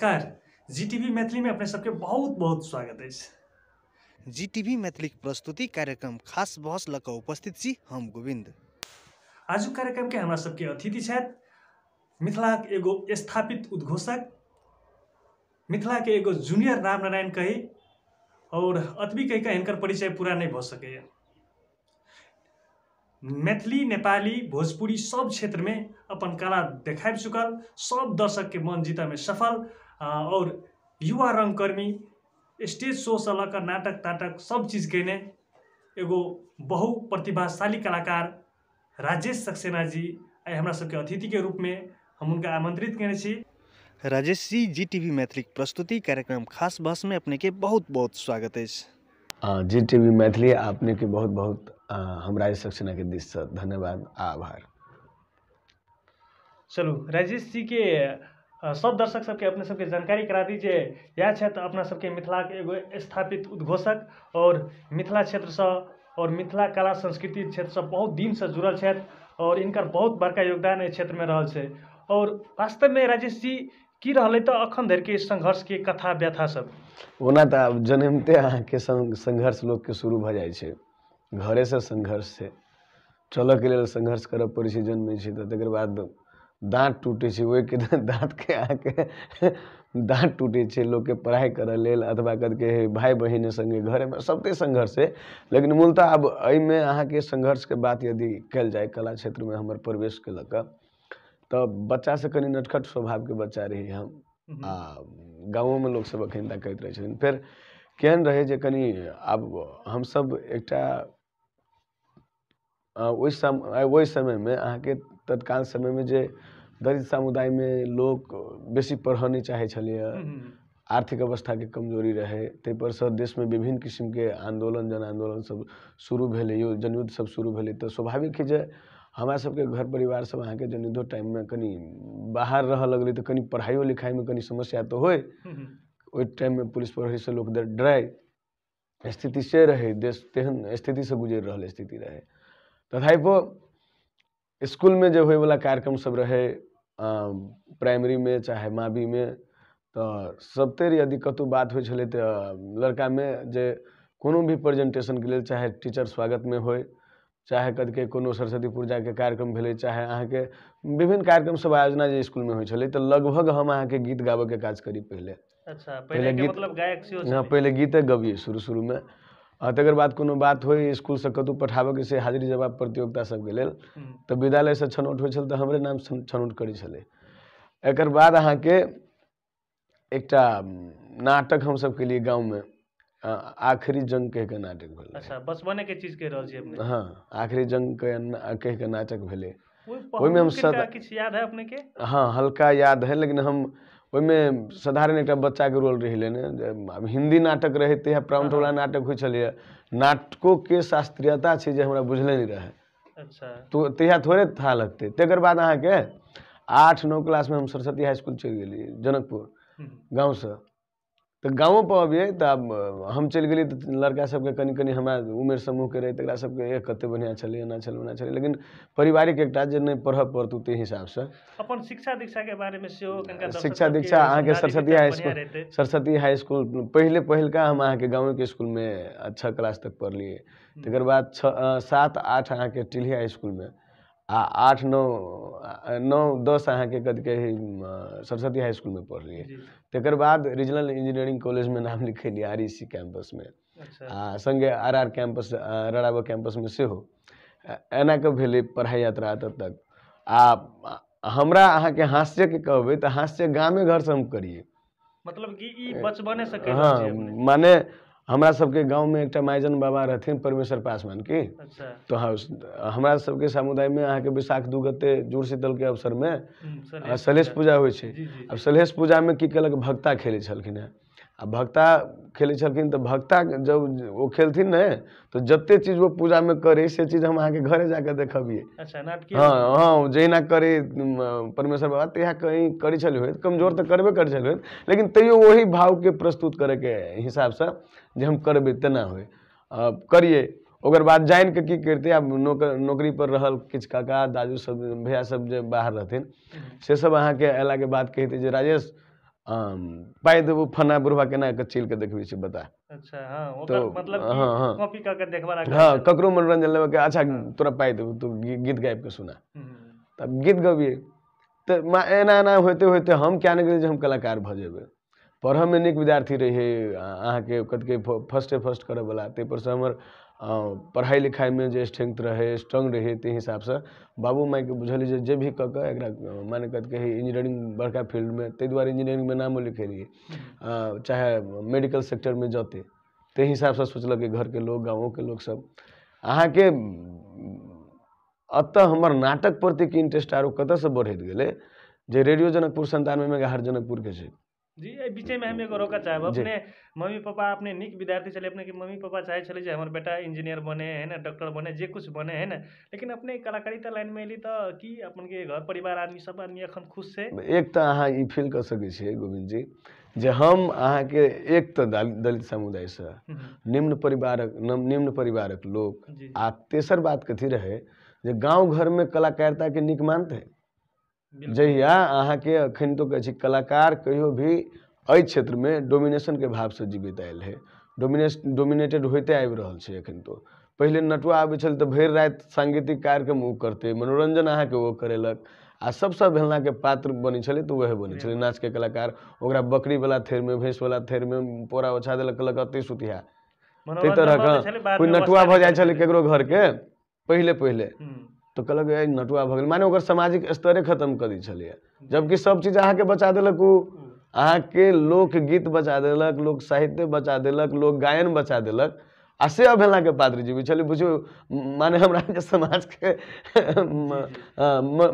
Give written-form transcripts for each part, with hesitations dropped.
नमस्कार, जीटीवी मैथिली में अपने सबके बहुत बहुत स्वागत अछि। जीटीवी मैथिलीक प्रस्तुति कार्यक्रम खास बहस लऽ कऽ उपस्थित छी हम गोविंद। आजुक कार्यक्रम के हमरा सबके अतिथि छथि मिथिलाक एगो स्थापित उद्घोषक, मिथिला के एगो जूनियर राम नारायण कही और अतबी कही के हिनकर परिचय पूरा नहीं भऽ सकैए। मैथिली, नेपाली, भोजपुरी सब क्षेत्र में अपन कला देखाबि चुकल, सब दर्शक के मन जीतय में सफल और युवा रंगकर्मी, स्टेज शो से लऽ कऽ नाटक ताटक सब चीज केने एगो बहुप्रतिभाशाली कलाकार राजेश सक्सेना जी आइ हमरा सबके अतिथि के रूप में हम हुनका आमंत्रित केने छी। राजेश जी, जीटीवी मैथिलीक प्रस्तुति कार्यक्रम खास बहस में अपने के बहुत बहुत स्वागत अछि। जीटीवी मैथिली अपने के बहुत बहुत हम राजेश सक्सेना के दिस से धन्यवाद आ आभार। चलू राजेश जी के सब दर्शक सबके अपने सबके जानकारी करा दी जे इएह छथि अपना सबके मिथिलाके एगो स्थापित उद्घोषक और मिथिला क्षेत्रसँ और मिथिला कला संस्कृति क्षेत्रसँ बहुत दिनसँ जुड़ल छथि और इनकर बहुत बड़का योगदान एहि क्षेत्रमे रहल छै। और वास्तवमे राजेश जी की रहलै तऽ अखन धरिके संघर्षके कथा व्यथा सब? ओना तऽ आब जन्मते अहाँके संघर्ष लोकके शुरू भऽ जाइ छै, घरेसँ संघर्ष छै, चलऽके लेल संघर्ष करऽ पड़ै छै, जन्मै छै तऽ तकर बाद दाँत टूटै छै, ओहिके दाँतके अहाँके दाँत टूटै छै लोकके पढ़ाइ करऽ लेल अथवा कथिके भाय बहिन सङ्गे घरेमे सबते संघर्ष छै। लेकिन मूलतः आब एहिमे अहाँके संघर्षके बात यदि कयल जाय कला क्षेत्रमे हमर प्रवेशके लऽ कऽ तऽ बच्चासँ कनि नटखट स्वभावके बच्चा रही हम आ गाँवोमे लोकसब एखन तक कहैत रहै छथिन। फेर केहन रहै जे कनि आब हमसब एकटा ओहि समयमे अहाँके तत्काल समयमे जे दलित समुदायमे लोक बेसी पढ़ऽ नहि चाहै छलैए, आर्थिक अवस्थाके कमजोरी रहै, ताहिपरसँ देशमे विभिन्न किसिमके आन्दोलन जन आन्दोलन सब शुरू भेलै, जनयुद्ध सब शुरू भेलै, तऽ स्वाभाविक है जे हमरा सबके घर परिवार सब अहाँके जनयुद्धो टाइममे कनि बाहर रहऽ लगलै तऽ कनि पढ़ाइयो लिखाइमे कनि समस्या तऽ होइ। ओहि टाइममे पुलिस प्रहरीसँ लोक डराइ, स्थिति से रहै, देश तेहन स्थितिसँ गुजरि रहल स्थिति रहै। तथापिओ स्कूलमे जे होइवला कार्यक्रम सब रहै प्राइमरीमे चाहे मावीमे तऽ सबतरि यदि कतहु बात होइ छलै तऽ लड़कामे जे कोनो भी प्रेजेंटेशनके लेल चाहे टीचर स्वागतमे होइ, चाहे कथिके कोनो सरस्वती पूजाके कार्यक्रम भेलै, चाहे अहाँके विभिन्न कार्यक्रम सब आयोजना जे स्कूलमे होइ छलै तऽ लगभग हम अहाँके गीत गाबऽके काज करी पहिले। अच्छा, पहिले गीत मतलब गायक सेहो? हँ, पहिले गीते गबियै शुरू शुरूमे आ तकर बाद कोनो बात होइ स्कूलसँ कतहु पठाबऽके से हाजिरी जवाब प्रतियोगिता सबके लेल तऽ विद्यालयसँ छनौट होइ छल तऽ हमरे नाम छनौट करै छलै। एकर बाद अहाँके एकटा नाटक हमसब केलियै गाँवमे, आखिरी जंग कहिके नाटक भेलै। अच्छा, बचपने के चीज कहि रहल छी अपने? हँ, आखिरी जंग कहिके नाटक भेलै। ओहिमे हम किछु याद है अपने के? हँ, हल्का याद है, लेकिन हम ओहिमे साधारण एकटा बच्चाके रोल रही लेने। आब हिन्दी नाटक रहै तहिया प्राउंटवला नाटक होइ छलैए, नाटकोके शास्त्रीयता छै जे हमरा बुझले नहि रहै। अच्छा, तो तहिया थोड़े था लगतै। तकर बाद अहाँके 8-9 क्लासमे हम सरस्वती हाई स्कूल चलि गेलियै जनकपुर गाँवसँ। तऽ गाँवोपर अबियै तऽ आब हम चलि गेलियै तऽ लड़का सबके कनि कनि हमरा उमेर समूहके रहै तकरा सबके कते बढ़िआँ छलै, एना छलै ओना छलै, लेकिन पारिवारिक एकटा जे नहि पढ़ऽ पड़तौ ताहि हिसाबसँ। अपन शिक्षा दीक्षाके बारेमे सेहो? शिक्षा दीक्षा अहाँके सरस्वती हाई स्कूल, सरस्वती हाई स्कूल पहिले पहिलका हम अहाँके गाँवेके स्कूलमे 6 क्लास तक पढ़लियै। तकर बाद 6, 7, 8 अहाँके टिल्ही हाई स्कूलमे आ 8, 9, 9, 10 अहाँके कथी कहै सरस्वती हाई स्कूलमे पढ़लियै। तकर बाद रीजनल इंजीनियरिंग कॉलेजमे नाम लिखेलियै आर ई सी कैंपसमे आ सङ्गे आर आर कैंपस रड़ाबा कैंपसमे सेहो। एना कऽ भेलै पढ़ाइ यात्रा तब तक। आ हमरा अहाँके हास्यके कहबै तऽ हास्य गामे घरसँ हम करियै, मतलब कि ई बचपने से? हँ, माने हमरा सबके गाँवमे एकटा माइजन बाबा रहथिन परमेश्वर पासवान की। अच्छा। तो हमरा सबके समुदायमे अहाँके बैसाख 2 गते जुड़ शीतलके अवसरमे सलहेश पूजा होइ छै। आब सलहेश पूजामे की केलक, भक्ता खेलै छलखिन हेँ। आ भक्ता खेलै छलखिन तऽ भक्ता जब ओ खेलथिन ने तऽ जते चीज ओ पूजामे करै से चीज हम अहाँके घरे जाकऽ देखबियै। अच्छा, नाटकीय? हँ हँ, जहिना करै परमेश्वर बाबा तहिया कहीं करै छलै होइत, कमजोर तऽ करबे करै छलै होइत, लेकिन तैयो ओही भावके प्रस्तुत करैके हिसाबसँ जे हम करबै तेना होइ करियै। ओकर बाद जानि कऽ की करितै, आब नौकरी पर रहल किछु काका दाजू सब भैया सब जे बाहर रहथिन से सब अहाँके अयलाके बाद कहितै जे राजेश पाइ देबो फना बुढ़वा केना कऽ चलि कऽ देखबै छै बता। अच्छा हाँ, तो मतलब हाँ हाँ कॉपी कऽ के देखबा लागल। हाँ, ककरो मनोरंजन लेबऽ के, अच्छा तोरा पाइ देबो तू गीत गाबि कऽ सुना, तब गीत गबियै। तऽ एना एना होइते होइते हम क्या नहि गेलियै जे हम कलाकार भऽ जेबै। पढ़ऽमे नीक विद्यार्थी रहियै, अहाँके कथी फर्स्टे फर्स्ट करऽवला, ताहिपरसँ हमर पढ़ाइ लिखाइमे जे स्ट्रेंथ रहै, स्ट्रॉन्ग रहै, ताहि हिसाबसँ बाबू माइके बुझलियै जे भी कऽ कऽ एकरा माने कथी कहै इंजीनियरिंग बड़का फील्डमे, ताहि दुआरे इंजीनियरिंगमे नामो लिखेलियै, चाहे मेडिकल सेक्टरमे जतै, ताहि हिसाबसँ सोचलकै घरके लोक, गाँवोके लोकसब। अहाँके एतऽ हमर नाटक प्रतिके इंट्रेस्ट आरो कतऽसँ बढ़ैत गेलै जे रेडियो जनकपुर 97 मेगाहर्ट्ज जनकपुरके छै। जी, एहि बीचेमे हम एगो रोकऽ चाहब। अपने मम्मी पापा अपने नीक विद्यार्थी छलै, अपने के मम्मी पापा चाहै छलै जे हमर बेटा इंजीनियर बने है ने, डॉक्टर बने, जे कुछ बने है ने, लेकिन अपने कलाकारिता लाइनमे एली तऽ की अपन के घर परिवार आदमी सब आदमी एखन खुश छै? एक तऽ अहाँ ई फील कऽ सकै छियै गोविन्द जी जे हम अहाँके एक तऽ दलित समुदायसँ निम्न परिवारक लोक, आ तेसर बात कथी रहै जे गाँव घरमे कलाकारिताके नीक मानतै। जहिया अहाँके अखन तो कहै छी कलाकार कहियो भी एहि क्षेत्रमे डोमिनेशनके भावसँ जीवित आयल है, डोमिनेटेड होइते आबि रहल छै एखन तो। पहिले नटुआ आबै छल तऽ भरि राति सांगीतिक कार्यक्रम ओ करतै, मनोरंजन अहाँके ओ करेलक, आ सबसँ भेलनाके पात्र बनै छलै तऽ वएह बनै छलै नाचके कलाकार। ओकरा बकरीवला थेरमे, भैंसवला थेरमे पोरा ओछा देलक, कहलक अते सुतिहा, ताहि तरहक कोइ नटुआ भऽ जाइ छलै केकरो घरके पहिले पहिले तऽ कहलक ए नटुआ भऽ गेल, माने ओकर सामाजिक स्तरे खत्म कऽ दै छलैए। जबकि सब चीज अहाँके बचा देलक ओ, अहाँके लोकगीत बचा देलक, लोक साहित्य बचा देलक, लोक गायन बचा देलक, आ से अवहेलनाके पात्र जीवी छलै। बुझियौ माने हमरा समाजके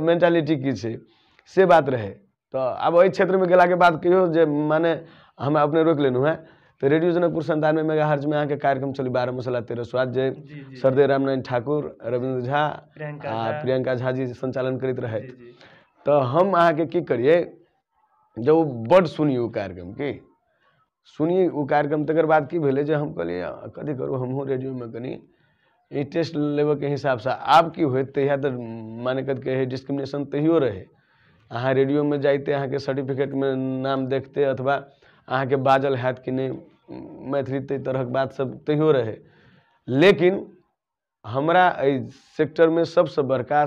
मेंटालिटी की छै, से बात रहै। तऽ आब एहि क्षेत्रमे गेलाके बाद कहियो जे माने हमरा अपने रोकि लेलहुँ हेँ। तऽ रेडियो जनकपुर 97 मेगाहर्ट्जमे अहाँके कार्यक्रम चली 12 मसाला 13 स्वाद, जे सरदेव रामनारायण ठाकुर, रविन्द्र झा आ प्रियंका झा जी संचालन करैत रहथि। तऽ हम अहाँके की करियै जब ओ बड्ड सुनियै ओ कार्यक्रम, की सुनियै ओ कार्यक्रम, तकर बाद की भेलै जे हम कहलियै कथी करू, हमहूँ रेडियोमे कनि इंट्रेस्ट लेबऽके हिसाबसँ। आब की होइत तहिया तऽ माने कथी कहै डिस्क्रिमिनेशन तहियो रहै, अहाँ रेडियोमे जाइते अहाँके सर्टिफिकेटमे नाम देखते अथवा अहाँके बाजल हैत कि नहि मैथिली, ताहि तरहक बात सब तहियो रहै। लेकिन हमरा एहि सेक्टरमे सबसँ बड़का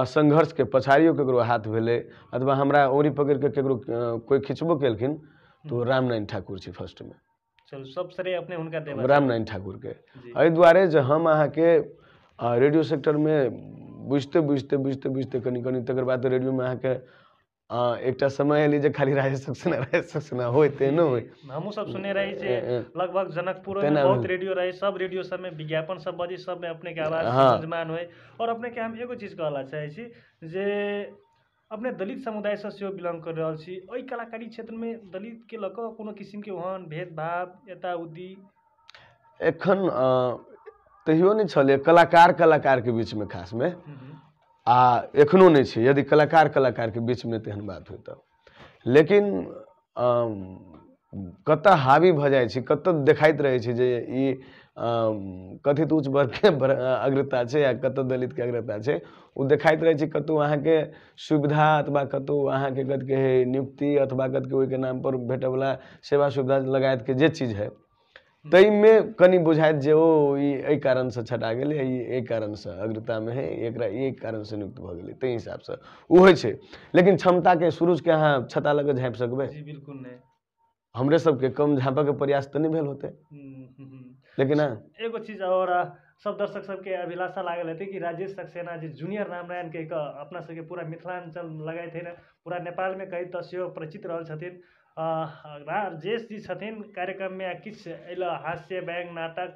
संघर्षके पछाड़ियो ककरो हाथ भेलै अथवा हमरा औरी पकड़िके ककरो कोइ खिचबो केलखिन तऽ रामनारायण ठाकुर छै फर्स्टमे। चलू सब श्रेय अपने हुनका देब, रामनारायण ठाकुरके। एहि दुआरे जे हम अहाँके रेडियो सेक्टरमे बुझिते बुझिते बुझिते बुझिते कनि कनि, तकर बाद रेडियोमे अहाँके एकटा समय एलै जे खाली राजेश सक्सेना राजेश सक्सेना होय तेहनो होय। हमहूँ सब सुनने रही जे लगभग जनकपुर में बहुत रेडियो रहे, सब रेडियो सब में विज्ञापन सब बजे, सब में अपने के आवाज गुंजमान होय। और अपने के हम एगो चीज कहला चाहै छी जे अपने दलित समुदाय से सेहो बिलोंग कर रहल छी, एहि कलाकारी क्षेत्र में दलित के लऽ कऽ कोनो किसिम के ओहन भेदभाव एता उदी एखन तहियो नहि छलै कलाकार कलाकार के बीच में खास में, आ एखनो नहि छै यदि कलाकार कलाकारके बीचमे तेहन बात होइ तऽ। लेकिन कतऽ हावी भऽ जाइ छै, कतऽ देखाइत रहै छै जे ई कथित उच्च वर्गके अग्रता छै आ कतऽ दलितके अग्रता छै, ओ देखाइत रहै छै। कतहु अहाँके सुविधा अथवा कतहु अहाँके कथी कहै नियुक्ति अथवा कथी ओहिके नामपर भेटयवला सेवा सुविधा लगायतके जे चीज हइ ताहिमे कनि बुझाइत जे ओ ई एहि कारणसँ छटा गेलै, ई एहि कारणसँ अग्रतामे हइ, एकरा एहि कारणसँ नियुक्त भऽ गेलै, ताहि हिसाबसँ ओ होइ छै। लेकिन क्षमताके सुरुजके अहाँ छता लऽ कऽ झाँपि सकबै? जी बिल्कुल नहि। हमरे सबके कम झाँपऽके प्रयास तऽ नहि भेल होतै। लेकिन एगो चीज और सब दर्शक सबके अभिलाषा लागल हेतै कि राजेश सक्सेना जे जूनियर रामनारायण के अपना सबके पूरा मिथिलांचल लगाइत है ने, पूरा नेपालमे कही तऽ सेहो परिचित रहल छथिन। राजेश जी छथिन कार्यक्रममे किछु एहि हास्य व्यंग नाटक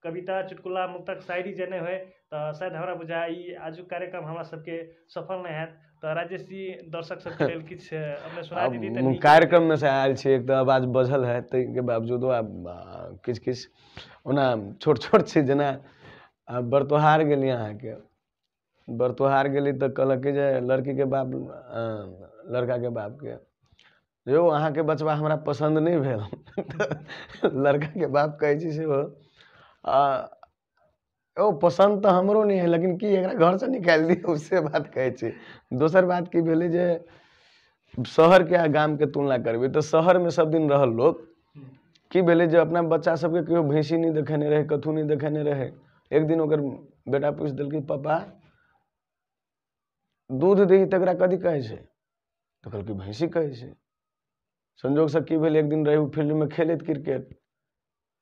कविता चुटकुला मुक्तक शायरी जे नहि होइ तऽ शायद हमरा बुझाय ई आजुक कार्यक्रम हमरा सबके सफल नहि हैत। तऽ राजेश जी दर्शक सबके लेल किछु अपने सुना दीदी। तऽ कार्यक्रममे से आयल छी, एक तऽ आवाज बझल है ताहिके बावजूदो आब किछु किछु ओना छोट छोट छै। जेना बरतोहार गेली, अहाँके बरतोहार गेली तऽ कहलक कि जे लड़कीके बाप लड़काके बापके यौ अहाँके बचबा हमरा पसन्द नहि भेल। लड़काके बाप कहै छै से ओ पसन्द तऽ हमरो नहि है, लेकिन की एकरा घरसँ निकालि दियौ, से बात कहै छै। दोसर बात की भेलै जे शहरके आ गामके तुलना करबै तऽ शहरमे सब दिन रहल लोक की भेलै जे अपना बच्चा सबके केओ भैंसी नहि देखेने रहै, कथू नहि देखेने रहै। एक दिन ओकर बेटा पूछि देलकै, पापा दूध दही तकरा कथी कहै छै? तऽ कहलकै भैंसी कहै छै। संजोगसँ की भेल, एक दिन रहै ओ फील्डमे खेलैत क्रिकेट,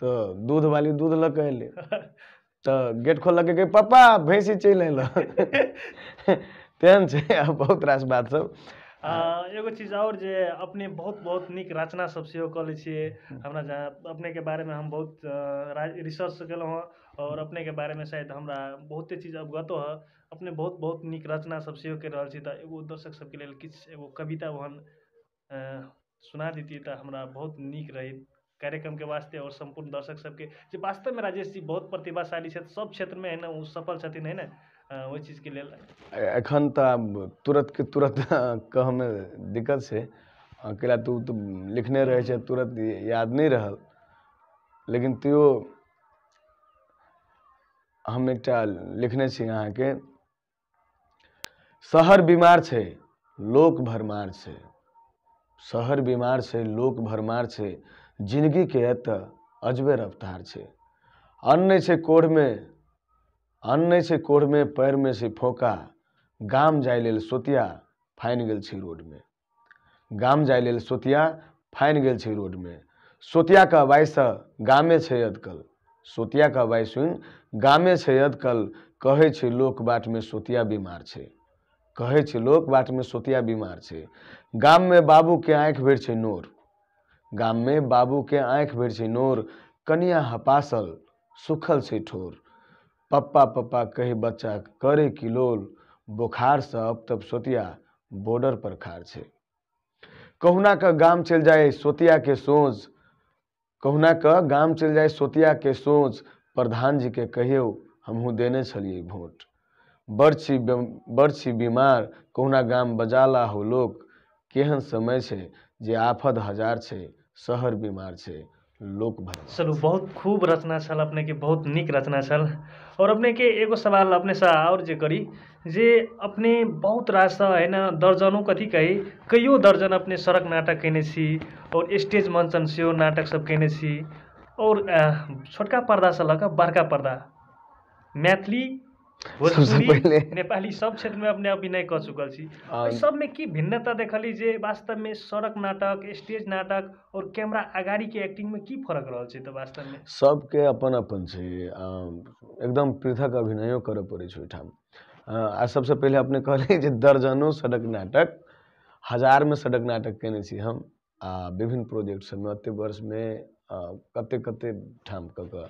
तऽ दूध वाली दूध लऽ कऽ एलै, तऽ गेट खोललकै, कहै पप्पा भैंसी चलि अयलह। तेहन छै आ बहुत रास बात सब। एगो चीज आओर जे अपने बहुत बहुत नीक रचना सब सेहो कऽ लै छियै। हमरा जहाँ अपनेके बारेमे हम बहुत रिसर्च केलहुँ हँ और अपनेके बारेमे शायद हमरा बहुते चीज अवगतो है। अपने बहुत बहुत नीक रचना सब सेहो करि रहल छी, तऽ एगो दर्शक सबके लेल किछु एगो कविता ओहन सुना दैतियै तऽ हमरा बहुत नीक रही कार्यक्रमके वास्ते और सम्पूर्ण दर्शक सबके, जे वास्तवमे राजेश जी बहुत प्रतिभाशाली छथि, सब क्षेत्रमे है ने ओ सफल छथिन है ने, ओहि चीजके लेल। एखन तऽ आब तुरन्त के तुरन्त कहऽमे दिक्कत छै, कैला तऽ ओ तऽ लिखने रहै छै, तुरन्त याद नहि रहल। लेकिन तैयो हम एकटा लिखने छी अहाँके। शहर बीमार छै लोक भरमार छै, शहर बीमार छै लोक भरमार छै, जिनगीके एतऽ अजबे रफ्तार छै। अन्न नहि छै कोढ़मे, अन्न नहि छै कोढ़मे, पैरमे छै फोका, गाम जाय लेल सोतिया फानि गेल छै रोडमे, गाम जाय लेल सोतिया फानि गेल छै रोडमे। सोतियाके अवाइसँ गामे छै अदकल, सोतियाके अवाइ सुनि गामे छै अदकल, कहै छै लोक बाटमे सोतिया बीमार छै, कहै छै लोक बाटमे सोतिया बीमार छै। गाममे बाबूके आँखि भरि छै नोर, गाममे बाबूके आँखि भरि छै नोर, कनिया हपासल सुखल छै ठोर। पप्पा पप्पा कही बच्चा करे किलोल, बोखारसँ अब तब सोतिया बॉर्डर पर खार छै। कहुना कऽ गाम चलि जाय सोतियाके सोच, कहुना कऽ गाम चलि जाय सोतियाके सोच, प्रधान जीके कहियौ हमहूँ देने छलियै वोट। बड़ छी बीमार कहुना गाम बजाला हो लोक, केहन समय छै जे आफत हजार छै, शहर बीमार छै लोक भर। चलू बहुत खूब रचना छल अपनेके, बहुत नीक रचना छल। और अपनेके एगो सवाल अपनेसँ आओर जे करी, जे अपने बहुत रास है ने दर्जनों कथी कही कइयो दर्जन अपने सड़क नाटक कयने छी और स्टेज मंचन सेहो नाटक सब कयने छी, और छोटका पर्दासँ लऽ कऽ बड़का पर्दा मैथिली भोजपुरी नेपाली सब क्षेत्रमे अपने अभिनय कऽ चुकल छी। सबमे की भिन्नता देखली जे वास्तवमे सड़क नाटक स्टेज नाटक और कैमरा अगाड़ीके एक्टिंगमे की फरक रहल छै? तऽ वास्तवमे सबके अपन अपन छै, एकदम पृथक अभिनयो करऽ पड़ै छै ओहिठाम। आ सबसँ पहिले अपने कहलियै जे दर्जनों सड़क नाटक, हजारमे सड़क नाटक केने छी हम, आ विभिन्न प्रोजेक्ट सबमे एते वर्षमे कते कते ठाम कऽ कऽ।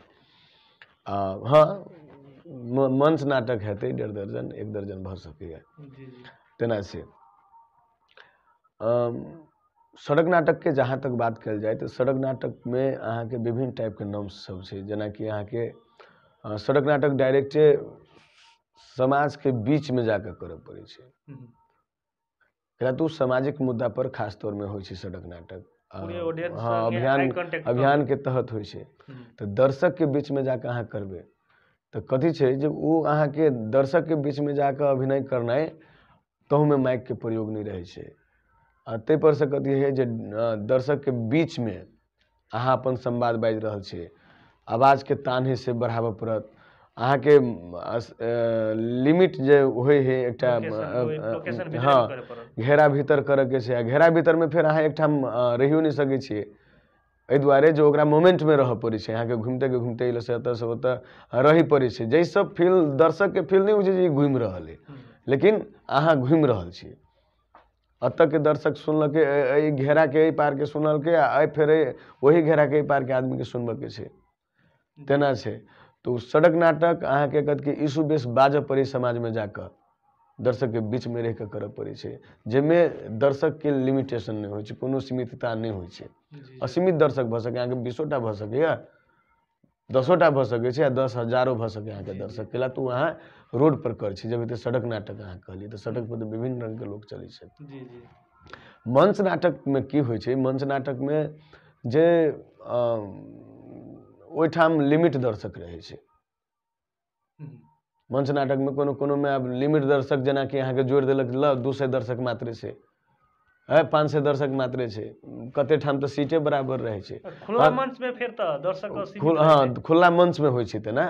हँ मंच नाटक हेतै 1.5 दर्जन 1 दर्जन भऽ सकैए तेना से। सड़क नाटकके जहाँ तक बात कयल जाय तऽ सड़क नाटकमे अहाँके विभिन्न टाइपके नॉर्म्स सब छै। जेनाकि अहाँके सड़क नाटक डायरेक्टे समाजके बीचमे जाकऽ करऽ पड़ै छै, किया तऽ ओ सामाजिक मुद्दा पर खास तौरमे होइ छै सड़क नाटक। हँ अभियानके तहत होइ छै, तऽ दर्शकके बीचमे जाकऽ अहाँ करबै तऽ कथी छै जे ओ अहाँके दर्शकके बीचमे जाकऽ अभिनय करनाइ, तहूमे माइकके प्रयोग नहि रहै छै। आ ताहिपर से कथी हइ जे दर्शकके बीचमे अहाँ अपन संवाद बाजि रहल छियै, आवाजके तान हइ से बढ़ाबऽ पड़त, अहाँके लिमिट जे होइ हइ एकटा, हँ घेरा भीतर करऽके छै। आ घेरा भीतरमे फेर अहाँ एकठाम रहियो नहि सकै छियै, एहि दुआरे जे ओकरा मोमेंटमे रहऽ पड़ै छै, अहाँके घुमिते घुमिते एलसँ एतऽसँ ओतऽ रहै पड़ै छै, जाहिसँ फील दर्शकके फील नहि होइ छै जे ई घुमि रहल अइ, लेकिन अहाँ घुमि रहल छियै। एतऽके दर्शक सुनलकै एहि घेराके एहि पारके सुनलकै, आ एहि फेर ओहि घेराके एहि पारके आदमीके सुनबऽके छै, तेना छै। तऽ ओ सड़क नाटक अहाँके कथी इशू बेस बाजऽ पड़ै समाजमे जाकऽ, दर्शकके बीचमे रहिकऽ करऽ पड़ै छै, जाहिमे दर्शकके लिमिटेशन नहि होइ छै, कोनो सीमितता नहि होइ छै। असीमित दर्शक भऽ सकैए, अहाँके 20 टा भऽ सकैए, 10 टा भऽ सकै छै, आ 10,000 भऽ सकैए अहाँके दर्शक। कैला तऽ ओ अहाँ रोड पर करै छी। जब एते सड़क नाटक अहाँ कहलियै तऽ सड़क पर तऽ विभिन्न रङ्गके लोक चलै छै। मंच नाटकमे की होइ छै, मंच नाटकमे जे ओहिठाम लिमिट दर्शक रहै छै। मंच नाटकमे कोनो कोनोमे आब लिमिट दर्शक, जेनाकि अहाँके जोड़ि देलक ल 200 दर्शक मात्र छै, 500 दर्शक मात्रे छै, कते ठाम तऽ सीटे बराबर रहै छै। खुला मंचमे फेर तऽ दर्शक, हँ खुला मंचमे होइ छै तेना,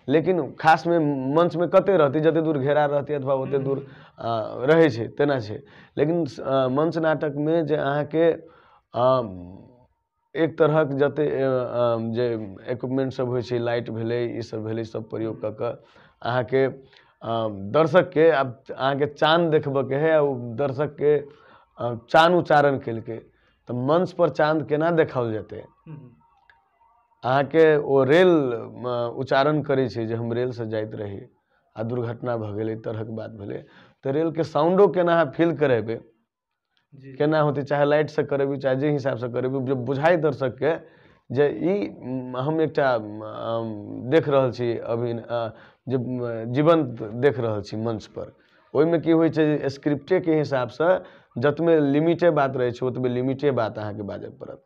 लेकिन खासमे मंचमे कते रहतै, जते दूर घेरा रहतै अथवा ओते दूर रहै छै, तेना छै। लेकिन मंच नाटकमे जे अहाँके एक तरहक जते जे इक्विपमेंट सब होइ छै, लाइट भेलै, ई सब भेलै, सब प्रयोग कऽ कऽ अहाँके दर्शकके आब अहाँके चाँद देखबऽके है, ओ दर्शकके चाँद उच्चारण केलकै तऽ मंच पर चाँद केना देखाओल जेतै? अहाँके ओ रेल उच्चारण करै छै जे हम रेलसँ जाइत रही आ दुर्घटना भऽ गेलै, तरहक बात भेलै, तऽ रेलके साउंडो केना अहाँ फील करेबै, केना होतै? चाहे लाइटसँ करेबै, चाहे जे हिसाबसँ करेबै, जे बुझाइ दर्शकके जे ई हम एकटा देख रहल छी, अभी जे जीवंत देख रहल छी मंच पर। ओहिमे की होइ छै, स्क्रिप्टेके हिसाबसँ जतबे लिमिटे बात रहै छै ओतबे लिमिटे बात अहाँके बाजऽ पड़त,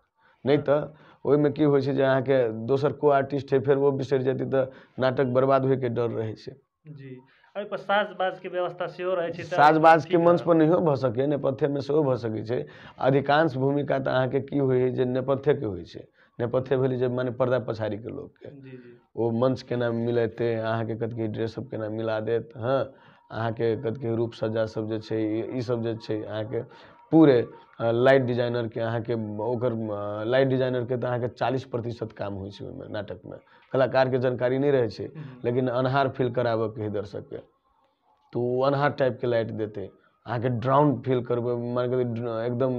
नहि तऽ ओहिमे की होइ छै जे अहाँके दोसर को आर्टिस्ट है, फेर ओ बिसरि जेतै तऽ नाटक बर्बाद होइके डर रहै छै। जी, एहिपर साज बाजके व्यवस्था सेहो रहै छै। साज बाजके मंच पर नहियो भऽ सकैए, नेपथ्यमे सेहो भऽ सकै छै। अधिकांश भूमिका तऽ अहाँके की होइ है जे नेपथ्यके होइ छै। नेपथ्य भेलै जे माने पर्दा पछाड़ीके लोकके, ओ मंच केना मिलेतै, अहाँके कथी ड्रेसअप केना मिला देत, हँ अहाँके कथी रूप सज्जा सब जे छै, ई सब जे छै अहाँके पूरे लाइट डिजाइनरके, अहाँके ओकर लाइट डिजाइनरके तऽ अहाँके 40% काम होइ छै ओहिमे। नाटकमे कलाकारके जानकारी नहि रहै छै, लेकिन अन्हार फील कराबऽके है दर्शकके, तऽ ओ अन्हार टाइपके लाइट देतै, अहाँके ड्राउन फील करबै, मानि एकदम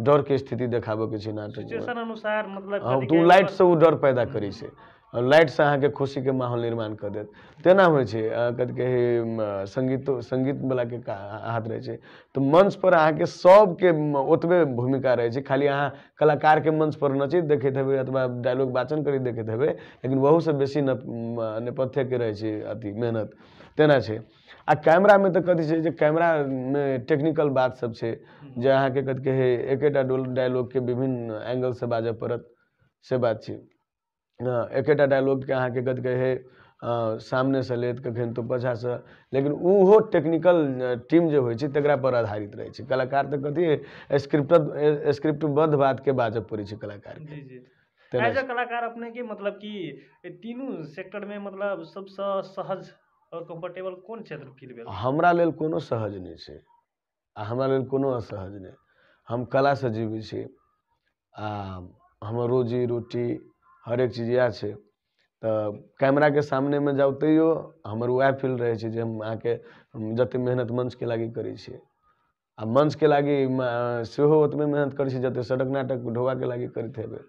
डरके स्थिति देखाबऽके छै नाटक सिचुएशन अनुसार, मतलब हँ तऽ ओ लाइटसँ ओ डर पैदा करै छै, लाइटसँ अहाँके खुशीके माहौल निर्माण कऽ देत, तेना होइ छै। कथी कहै संगीतो, संगीतवलाके हाथ रहै छै। तऽ मंच पर अहाँके सबके ओतबे भूमिका रहै छै। खाली अहाँ कलाकारके मंच पर नचैत देखैत हेबै अथवा डायलॉग वाचन करैत देखैत हेबै, लेकिन ओहूसँ बेसी नेपथ्यके रहै छै अथी मेहनत, तेना छै। आ कैमरामे तऽ कथी छै जे कैमरामे टेक्निकल बात सब छै जे अहाँके कथी कहै एकेटा डायलॉगके विभिन्न एंगलसँ बाजऽ पड़त, से बात छै। एकेटा डायलॉगके अहाँके कथी कहै सामनेसँ लेत, कखन तऽ पाछाँसँ, लेकिन ओहो टेक्निकल टीम जे होइ छै तकरा पर आधारित रहै छै। कलाकार तऽ कथी स्क्रिप्टबद्ध बातके बाजऽ पड़ै छै कलाकारके। जी जी, एज अ कलाकार अपने के मतलब कि तीनू सेक्टरमे मतलब सबसँ सहज और कम्फर्टेबल कोन क्षेत्र फील भेल? हमरा लेल कोनो सहज नहि छै आ हमरा लेल कोनो असहज नहि। हम कलासँ जीबै छी आ हमर रोजी रोटी हरेक चीज इएह छै। तऽ कैमराके सामनेमे जाउ तैयो हमर वएह फील रहै छै जे हम अहाँके जतेक मेहनत मंचके लागि करै छियै, आ मंचके लागि सेहो ओतबे मेहनत करै छी जतेक सड़क नाटक ढोबाके लागि करैत हेबै,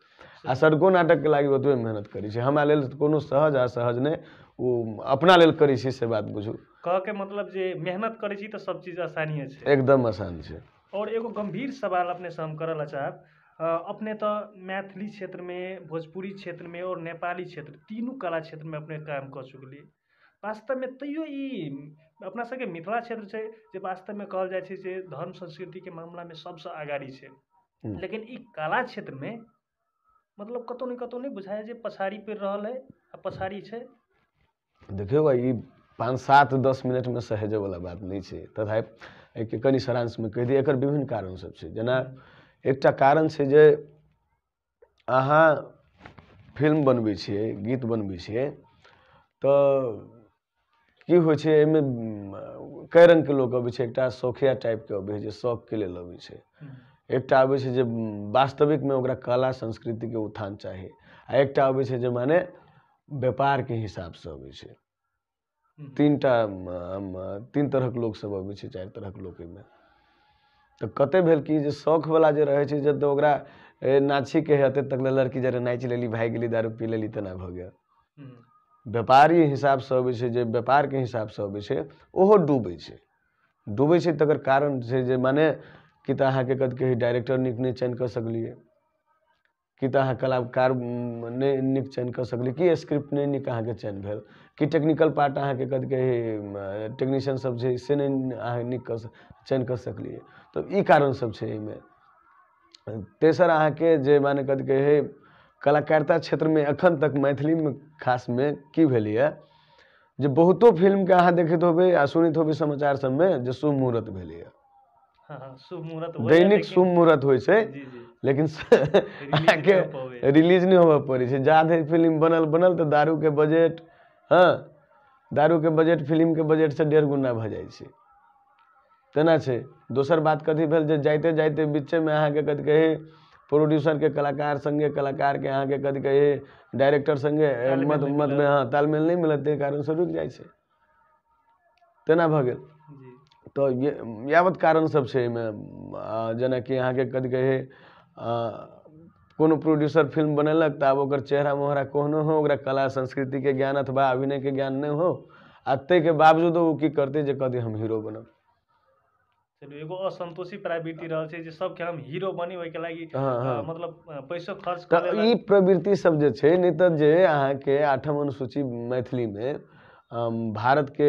आ सड़को नाटकके लागि ओतबे मेहनत करै छी। हमरा लेल कोनो सहज आ असहज नहि, ओ अपना लेल करै छी से बात बुझू। कहऽके मतलब जे मेहनत करै छी तऽ सब चीज आसानिये छै, एकदम आसान छै। और एगो गंभीर सवाल अपने से हम करऽ ला चाहब, अपने तऽ मैथिली क्षेत्रमे, भोजपुरी क्षेत्रमे और नेपाली क्षेत्र, तीनू कला क्षेत्रमे अपने काम कऽ चुकलियै। वास्तवमे तैयो ई अपना सबके मिथिला क्षेत्र छै जे वास्तवमे कहल जाइ छै जे धर्म संस्कृतिके मामलामे सबसँ अगाड़ी छै, लेकिन ई कला क्षेत्रमे मतलब कतौ ने कतौ नहि बुझाइ जे पछाड़ी पड़ि रहल है आ पछाड़ी छै। देखियौ, ई 5, 7, 10 मिनटमे सहेजैवला बात नहि छै। तथा एहिके कनि सारांशमे कहि दी, एकर विभिन्न कारण सब छै। जेना एकटा कारण छै जे अहाँ फिल्म बनबै छियै, गीत बनबै छियै, तऽ की होइ छै एहिमे कए रङ्गके लोक अबै छै। एकटा शौखिया टाइपके अबै छै जे शौकके लेल अबै छै, एकटा अबै छै जे वास्तविकमे ओकरा कला संस्कृतिके उत्थान चाही, आ एकटा अबै छै जे माने व्यापारके हिसाबसँ अबै छै। तीन तरहक लोक सब अबै छै, 4 तरहक लोक एहिमे। तऽ कते भेल कि जे शौकवला जे रहै छै जे तऽ ओकरा नाचीके है, एते तक लड़की जरे नाचि लेली, भागि गेली, दारू पी लेली, तेना भऽ गेल। व्यापारी हिसाबसँ अबै छै, जे व्यापारके हिसाबसँ अबै छै ओहो डूबै छै। डूबै छै तकर कारण छै जे माने कि तऽ अहाँके कथी कहै डायरेक्टर नीक नहि चयन कऽ सकलियै, कि तऽ अहाँ कलाकार नहि नीक चयन कऽ सकलियै, कि स्क्रिप्ट नहि नीक अहाँके चयन भेल, कि टेक्निकल पार्ट अहाँके कथी कहै टेक्नीशियन सब छै से नहि अहाँ नीक कऽ चयन कऽ सकलियै। तऽ ई कारण सब छै एहिमे। तेसर अहाँके जे माने कथी कहै कलाकारिता क्षेत्रमे एखन तक मैथिलीमे खासमे की भेलैए जे बहुतो फिल्मके अहाँ देखैत होबै आ सुनैत होबै समाचार सबमे जे शुभ मुहूर्त भेलैए। शुभ मुहूर्त, दैनिक शुभ मुहूर्त होइ छै, लेकिन अहाँके रिलीज नहि होबऽ पड़ै छै। जा धरि फिल्म बनल बनल तऽ दारूके बजट, हँ दारूके बजट फिल्मके बजटसँ 1.5 गुना भऽ जाइ छै, तेना छै। दोसर बात कथी भेल जे जाइते जाइते बीचेमे अहाँके कथी कहै प्रोड्यूसरके कलाकार सङ्गे, कलाकारके अहाँके कथी कहै डायरेक्टर सङ्गे मतमे हँ तालमेल नहि मिलत, ताहि कारणसँ रुकि जाइ छै, तेना भऽ गेल। तऽ यावत कारण सब छै एहिमे, जेनाकि अहाँके कथी कहै कोनो प्रोड्यूसर फिल्म बनेलक तऽ आब ओकर चेहरा मोहरा कोहनो हो, ओकरा कला संस्कृतिके ज्ञान अथवा अभिनयके ज्ञान नहि हो, आ ताहिके बावजूदो ओ की करतै जे कहतै हम हीरो बनब। चलू एगो असंतोषी प्रवृत्ति रहल छै जे सबके हम हीरो बनी, ओहिके लागि मतलब पैसो खर्च कर। ई प्रवृत्ति सब जे छै, नहि तऽ जे अहाँके 8म अनुसूची मैथिलीमे भारतके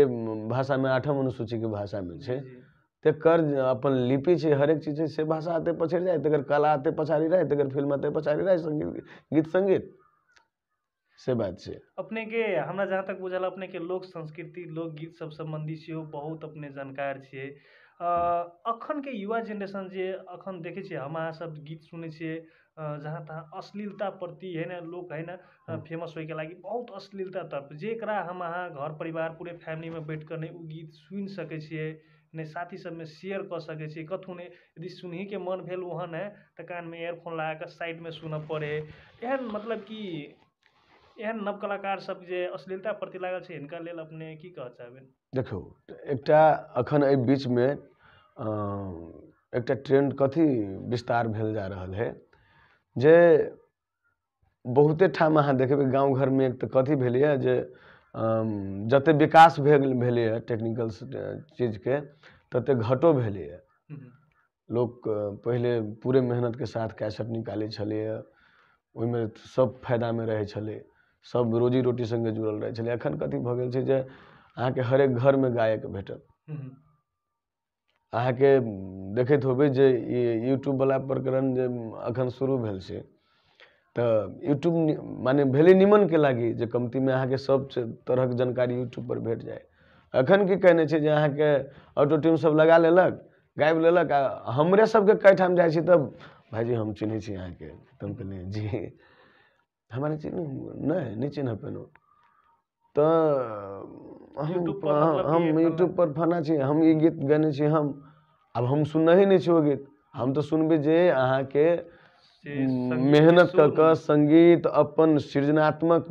भाषामे 8म अनुसूचीके भाषामे छै, तकर अपन लिपि छै, हरेक चीज छै, से भाषा एते पछड़ि जाय, तकर कला एते पछाड़ी रहै, तकर फिल्म एते पछाड़ी रहै, संगीत गीत संगीत, से बात छै। अपने के हमरा जहाँ तक बुझल अपने के लोक संस्कृति लोकगीत सब सम्बन्धी सेहो बहुत अपने जानकार छियै। अखन के युवा जेनरेशन जे अखन देखै छियै, हम अहाँ सब गीत सुनै छियै जहाँ तहाँ अश्लीलता प्रति है ने लोक है ने फेमस होइके लागि बहुत अश्लीलता तरफ, जेकरा हम अहाँ घर परिवार पूरे फैमिलीमे बैठ कऽ नहि ओ गीत सुनि सकै छियै, नहि साथी सबमे शेयर कऽ सकै छियै, कथहु नहि। यदि सुनहीके मन भेल ओहन है तऽ कानमे एयरफोन लगा कऽ साइडमे सुनऽ पड़ै। एहन मतलब कि एहन नव कलाकार सब जे अश्लीलता प्रति लागल छै, हिनका लेल अपने की कहऽ चाहबै? देखियौ एकटा अखन एहि बीचमे एकटा ट्रेंड कथी विस्तार भेल जा रहल है जे बहुते ठाम अहाँ देखबै गाँव घरमे एक तऽ कथी भेलैए जे जते विकास भेलैए टेक्निकल चीजके तते घटो भेलैए। लोक पहिले पूरे मेहनतके साथ कैसेट निकालै छलैए, ओहिमे सब फायदामे रहै छलै, सब रोजी रोटी सङ्गे जुड़ल रहै छलै। एखन कथी भऽ गेल छै जे अहाँके हरेक घरमे गायक भेटत। अहाँके देखैत होबै जे ई यूट्यूबवला प्रकरण जे अखन शुरू भेल छै, तऽ यूट्यूब माने भेलै निमनके लागि जे कमतीमे अहाँके सब तरहक जानकारी यूट्यूबपर भेट जाय। अखन की कहने छै जे अहाँके ऑटो ट्यून सब लगा लेलक, गाबि लेलक, आ हमरे सबके कई ठाम जाइ छी तऽ भाइजी हम चिन्है छी अहाँके, तऽ हम कहलियै जी हमरा चिन्ह नहि चिन्ह पेलहुँ, तऽ हम यूट्यूबपर फना छी, हम ई गीत गयने छी, हम आब हम सुननहि नहि छी ओ गीत, हम तऽ सुनबै जे अहाँके मेहनत कऽ कऽ संगीत अपन सृजनात्मक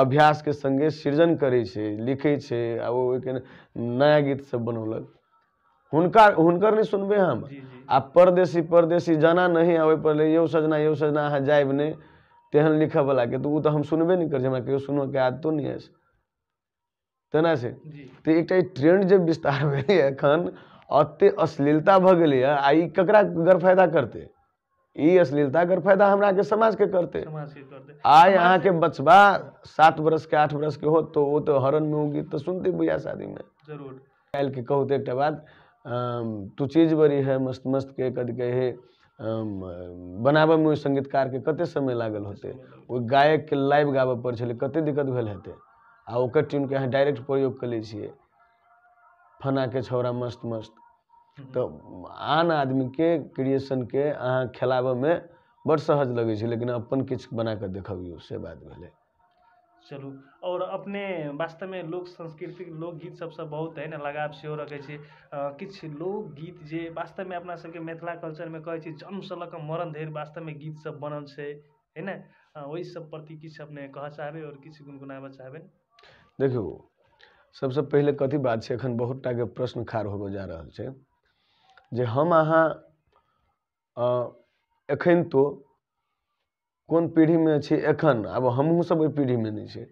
अभ्यासके सङ्गे सृजन करै छै, लिखै छै, आ ओ ओहिके नया गीत सब बनौलक, हुनकर नहि सुनबै हम। आ परदेसी परदेसी जाना नहीं, आ ओहिपर यौ सजना यौ सजना अहाँ जायब नहि, तेहन लिखऽवलाके तऽ ओ तऽ हम सुनबे नहि करै छी, हमरा कहियो सुनऽके आदतो नहि अछि, तेना छै। तऽ एकटा ई ट्रेंड जे विस्तार भेलैए एखन, एते अश्लीलता भऽ गेलैए, आ ई ककरा गरफायदा करतै? ई अश्लीलता गरफायदा हमरा के समाजके करतै। आइ अहाँके बचबा 7 बरसके 8 बरसके होत तऽ ओ तऽ हरनमे ओ गीत तऽ सुनतै बियाह शादीमे जरूर। काल्हिके कहू तऽ एकटा बात, तू चीज बड़ी है मस्त मस्त के कथी कहै बनाबऽमे ओहि संगीतकारके कते समय लागल होतै, ओहि गायकके लाइव गाबऽ पड़ै छलै, कते दिक्कत भेल हेतै, आ ओकर ट्यूनके अहाँ डायरेक्ट प्रयोग कऽ लै छियै, फनाके छौड़ा मस्त मस्त। तऽ आन आदमीके क्रिएशनके अहाँ खेलाबऽमे बड़ सहज लगै छै, लेकिन अपन किछु बना कऽ देखबियौ, से बात भेलै। चलू, और अपने वास्तवमे लोक संस्कृतिक लोकगीत सबसँ बहुत है ने लगाव सेहो रखै छी। किछु लोकगीत जे वास्तवमे अपना सबके मिथिला कल्चरमे कहै छी जन्मसँ लऽ कऽ मरण धरि वास्तवमे गीत सब बनल छै है ने, ओहि सब प्रति किछु अपने कहऽ चाहबै और किछु गुनगुनाबऽ चाहबै? देखियौ सबसँ पहिले कथी बात छै, एखन बहुत टाके प्रश्न खाड़ होबऽ जा रहल छै जे हम अहाँ एखन तो कोन पीढ़ीमे छी, एखन आब हमहूँ सब ओहि पीढ़ीमे नहि छी,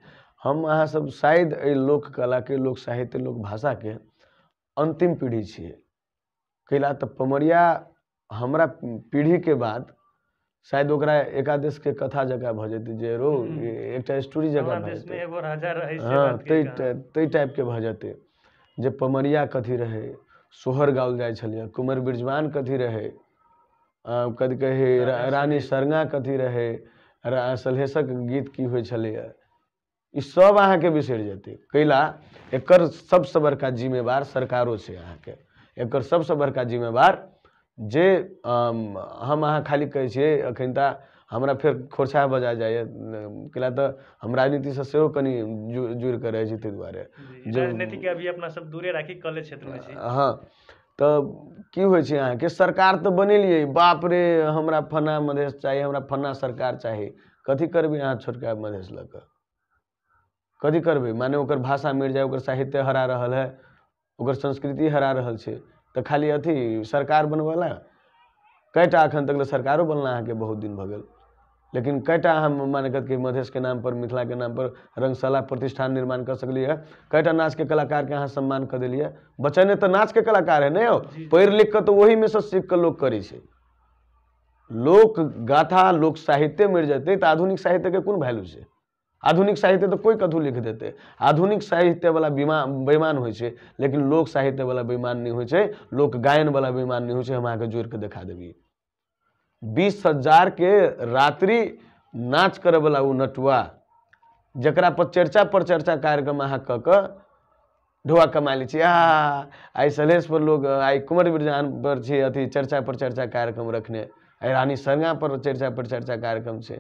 हम अहाँ सब शायद एहि लोक कलाके, लोक साहित्य, लोक भाषाके अन्तिम पीढ़ी छियै। कैला तऽ पमरिया हमरा पीढ़ीके बाद शायद ओकरा एकादशके कथा जकाँ भऽ जेतै, जे रो एकटा स्टोरी जकाँ भऽ जेतै, हँ ताहि टाइपके भऽ जेतै जे पमरिया कथी रहै, सोहर गाओल जाइ छलैए, कुमर बिरजवान कथी रहै, कथी कहै रानी सरंगा कथी रहै, सलहेशक गीत की होइ छलैए, ई सब अहाँके बिसरि जेतै। कैला एकर सबसँ बड़का जिम्मेवार सरकारो छै अहाँके, एकर सबसँ बड़का जिम्मेवार जे हम अहाँ खाली कहै छियै अखन तऽ हमरा फेर खोरछा बजा जाइए, कैला तऽ हम राजनीतिसँ सेहो कनि जुड़ि कऽ रहै छी, ताहि दुआरे राजनीतिके अभी अपना सब दूरे राखी कले क्षेत्रमे छी। हँ, तऽ की होइ छै अहाँके सरकार तऽ बनेलियै, बाप रे हमरा फन्ना मधेश चाही, हमरा फन्ना सरकार चाही, कथी करबै अहाँ छोटका मधेश लऽ कऽ, कथी करबै? माने ओकर भाषा मरि जाय, ओकर साहित्य हरा रहल है, ओकर संस्कृति हरा रहल छै, तऽ खाली अथी सरकार बनबऽ ला कएटा अखन तक सरकारो बनला अहाँके बहुत दिन भऽ गेल, लेकिन कएटा अहाँ माने कथी मधेशके नाम पर मिथिलाके नाम पर रंगशाला प्रतिष्ठान निर्माण कऽ सकलियै? कएटा नाचके कलाकारके अहाँ सम्मान कऽ देलियै? बचने तऽ नाचके कलाकार है ने यौ, पढ़ि लिख कऽ तऽ ओहीमे सँ सीख कऽ लोक करै छै। लोक गाथा लोक साहित्य मरि जेतै तऽ आधुनिक साहित्यके कोन वैल्यू छै? आधुनिक साहित्य तऽ कोइ कतहु लिख देतै, आधुनिक साहित्यवला बेईमान होइ छै, लेकिन लोक साहित्यवला बेईमान नहि होइ छै, लोक गायनवला बेईमान नहि होइ छै। हम अहाँके जोड़ि कऽ देखा देबियै। 20,000 के रात्रि नाच करैवला ओ नटुआ, जकरा पर चर्चा पर चर्चा कार्यक्रम अहाँ कऽ कऽ ढोआ कमा लै छी। आ आइ सलहेश पर लोक, आइ कुंवर बिरजान पर छै अथी चर्चा पर चर्चा कार्यक्रम रखने, आइ रानी संगा पर चर्चा पर चर्चा कार्यक्रम छै,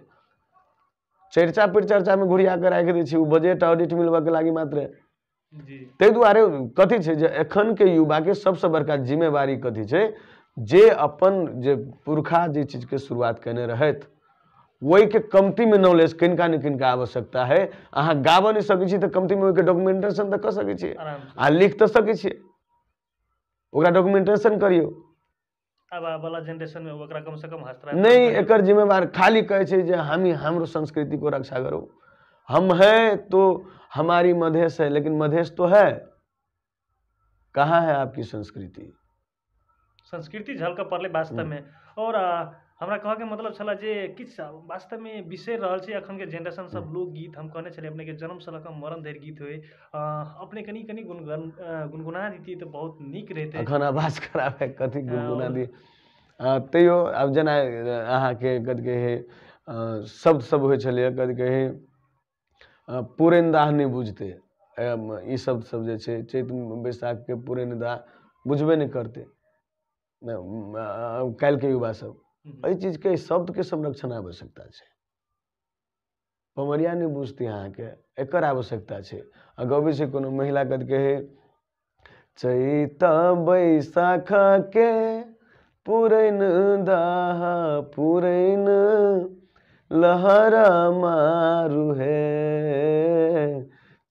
चर्चा पर चर्चामे घुरिया कऽ राखि दै छै, ओ बजट ऑडिट मिलबऽके लागि मात्र। ताहि दुआरे कथी छै जे एखनके युवाके सबसँ बड़का जिम्मेवारी कथी छै, जे अपन जे पुरखा जे चीजके शुरुआत केने रहथि ओहिके कमतीमे नॉलेज किनका ने किनका आवश्यकता है। अहाँ गाबऽ नहि सकै छी तऽ कमतीमे ओहिके डॉक्यूमेंटेशन तऽ कऽ सकै छियै, आ लिख तऽ सकै छियै, ओकरा डॉक्यूमेंटेशन करियौ। आब वाला जनरेशन में ओकरा कम से कम नहीं, एकर जिम्मेवार खाली कहै छै जे हम ही हाम्रो संस्कृति को रक्षा करो, हम है तो हमारी मधेश है, लेकिन मधेश तो है कहाँ है आपकी संस्कृति? संस्कृति झलक पड़लै वास्तवमे। और हमरा कहऽके मतलब छलै जे किछु वास्तवमे बिसरि रहल छै अखनके जेनरेशन सब लोकगीत। हम कहने छलियै अपनेके जन्मसँ लऽ कऽ मरण धरि गीत होइ, अपने कनि कनि गुनगुना दितियै तऽ बहुत नीक रहितै। अखन आवाज खराब है, कथी गुनगुना दी? तैयो आब जेना अहाँके कथी कहै शब्द सब होइ छलैए, कथी कहै पुरैन दाह नहि बुझतै, ई शब्द सब जे छै चैत बैसाखके पुरैन दाह बुझबे नहि करतै काल्हिके युवा सब। एहि चीजके शब्दके संरक्षण आवश्यकता छै। पमरिया नहि बुझतै अहाँके, एकर आवश्यकता छै। आ गबै छै कोनो महिला कथी कहै चैत बैसाख के पुरैन दाह पुरैन लहर मारू हे,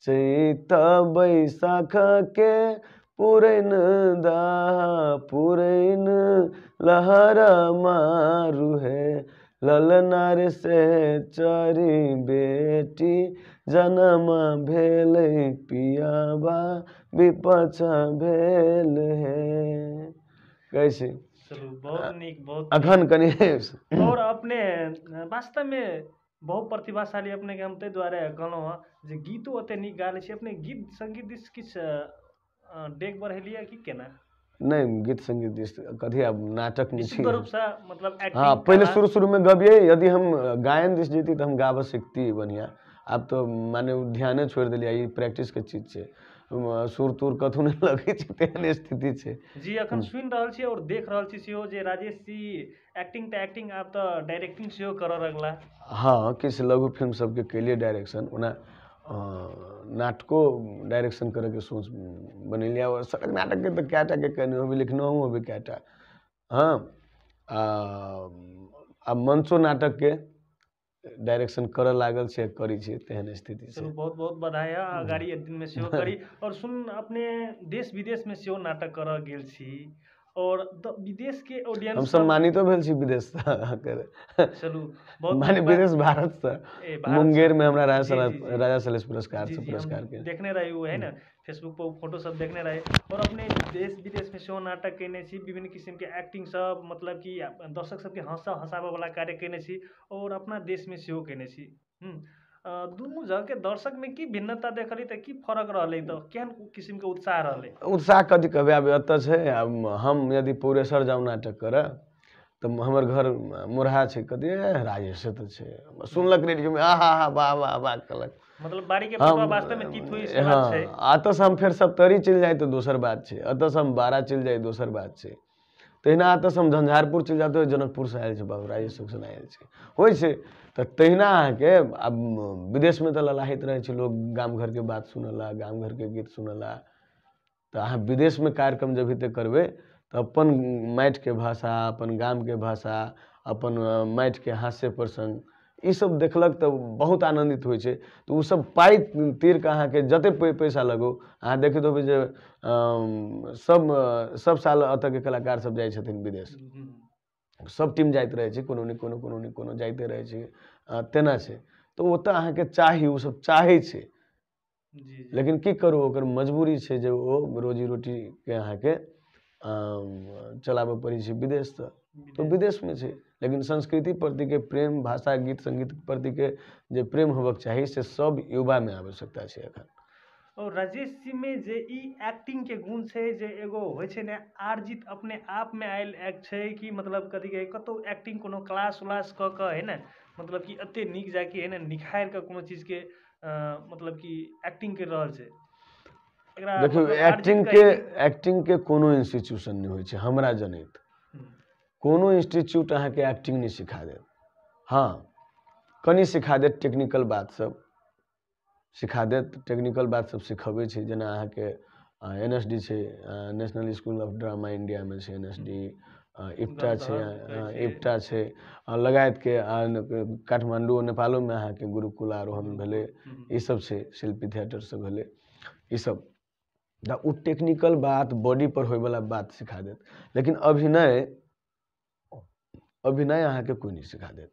चैत बैसाख के पुरैन दाह पुरैन लहर मारू हे, ललनार से चरी बेटी जन्म भेलै पियाबा विपछ भेल हे। कैसे चलू, बहुत नीक, बहुत अखन कनि। और अपने वास्तवमे बहुत प्रतिभाशाली अपनेके हम ताहि दुआरे कहलहुँ हँ जे गीतो ओते नीक गा लै छी अपने। गीत संगीत दिस किछु डेग बढ़ेलियै कि केना? नहीं, गीत संगीत दिस कथी आब नाटक में छी रूपसँ मतलब। हाँ, पहले शुरू शुरू में गबियै, यदि हम गायन दिस जैती तऽ हम गाबऽ सीखती बढ़िआँ। आब तऽ माने ध्याने छोड़ि देलियै, ई प्रैक्टिसके चीज छै, सुर तुर कथू नहि लगै छै, तेहन स्थिति छै जी। अखन सुनि रहल छी और देख रहल छी सेहो जे राजेश जी एक्टिंग तऽ एक्टिंग, आब तऽ डायरेक्टिंग सेहो करऽ लगला। हाँ, किछु लघु फिल्म सबके केलियै डायरेक्शन, ओना नाटको डायरेक्शन करैके सोच बनेलियै। आओर सड़क नाटकके तऽ कएटा के केने होबै, लिखनहुँ होबै कएटा। हाँ, आ मंचो नाटकके डायरेक्शन करऽ लागल छै, करै छियै, तेहन स्थिति छै। चलू, बहुत बहुत बधाई है, अगाडि दिनमे सेहो करी। और सुन अपने देश विदेशमे सेहो नाटक करऽ गेल छी और विदेशके ऑडियंस हम सम्मानितो भेल छी विदेशसँ। चलू, बहुत माने विदेश भारतसँ, मुंगेरमे हमरा राजा सलेश पुरस्कार से पुरस्कार के देखने रही, ओ है ने फेसबुक पर फोटो सब देखने रही। और अपने देश विदेशमे सेहो नाटक केने छी, विभिन्न किसिमके एक्टिंग सब, मतलब कि दर्शक सबके हँसाबऽ वाला कार्य केने छी और अपना देशमे सेहो केने छी। दुनू जगहके दर्शकमे की भिन्नता देखली तऽ की फरक रहलै, तऽ केहन किसिमके उत्साह रहलै? उत्साह कथी कहबै, आब एतऽ छै। आब हम यदि पौरेश्वर जाउ नाटक करऽ तऽ हमर घर मोरहा छै, कहतै ए राजेशे तऽ छै, सुनलक रेडियोमे आहा हा वाह वाह वाह कहलक, मतलब बाड़ी के पटवा वास्तव में तीत होई से बात छै। एतऽसँ हम फेर सप्तरी चलि जाइ तऽ दोसर बात छै, एतऽसँ हम बारा चलि जाइ दोसर बात छै, तहिना एतऽसँ हम झंझारपुर चलि जाए तऽ जनकपुरसँ आयल छै बाबू राजेश सुखसन आयल छै, होइ छै। तऽ तहिना अहाँके आब विदेशमे तऽ ललाहित रहै छै लोक, गाम घरके बात सुनला, गाम घरके गीत सुनला। तऽ अहाँ विदेशमे कार्यक्रम जब भी करबै तऽ अपन माटिके भाषा, अपन गामके भाषा, अपन माटिके हास्य प्रसङ्ग ईसब देखलक तऽ बहुत आनन्दित होइ छै। तऽ ओसब पाइ तीरके अहाँके जतेक पैसा लगौ, अहाँ देखैत होबै जे सब सब साल एतऽके कलाकार सब जाइ छथिन विदेश, सब टीम जाइत रहै छै, कोनो ने कोनो कोनो ने कोनो जाइते रहै छै, तेना छै। तऽ ओतऽ अहाँके चाही, ओसब चाहै छै, लेकिन की करू ओकर मजबूरी छै जे ओ रोजी रोटीके अहाँके चलाबऽ पड़ै छै विदेशसँ, तऽ विदेशमे छै। लेकिन संस्कृति प्रतिके प्रेम, भाषा गीत सङ्गीत प्रतिके जे प्रेम होबक चाही से सब युवामे आवश्यकता छै एखन। और राजेश जी में जे ई एक्टिंग के गुण छै जे एगो होइ छै ने आर्जित अपने आप में आयल एक्ट छै कि मतलब कथी कहै कतौ एक्टिंग कोनो क्लास उलास कऽ कऽ है ने, मतलब कि एते नीक जाकि है ने निखारि कऽ कोनो चीज के मतलब कि एक्टिंग कर रहल छै। देखियौ एक्टिंग के कोनो इंस्टीट्यूशन नहि होइ छै हमरा जनैत, कोनो इंस्टीट्यूट अहाँके एक्टिंग नहि सिखा देत। हाँ कनि सिखा देत, टेक्निकल बात सब सिखा देत, टेक्निकल बात सब सिखबै छै। जेना अहाँके NSD छै, नेशनल स्कूल ऑफ ड्रामा इंडियामे छै NSD, इप्टा छै, इप्टा छै लगायतके, काठमाण्डू नेपालोमे अहाँके गुरुकुल आरोहण भेलै, ईसब छै, शिल्पी थिएटर सब भेलै, ईसब। तऽ ओ टेक्निकल बात, बॉडी पर होइवला बात सिखा देत, लेकिन अभिनय अभिनय अहाँके कोइ नहि सिखा देत।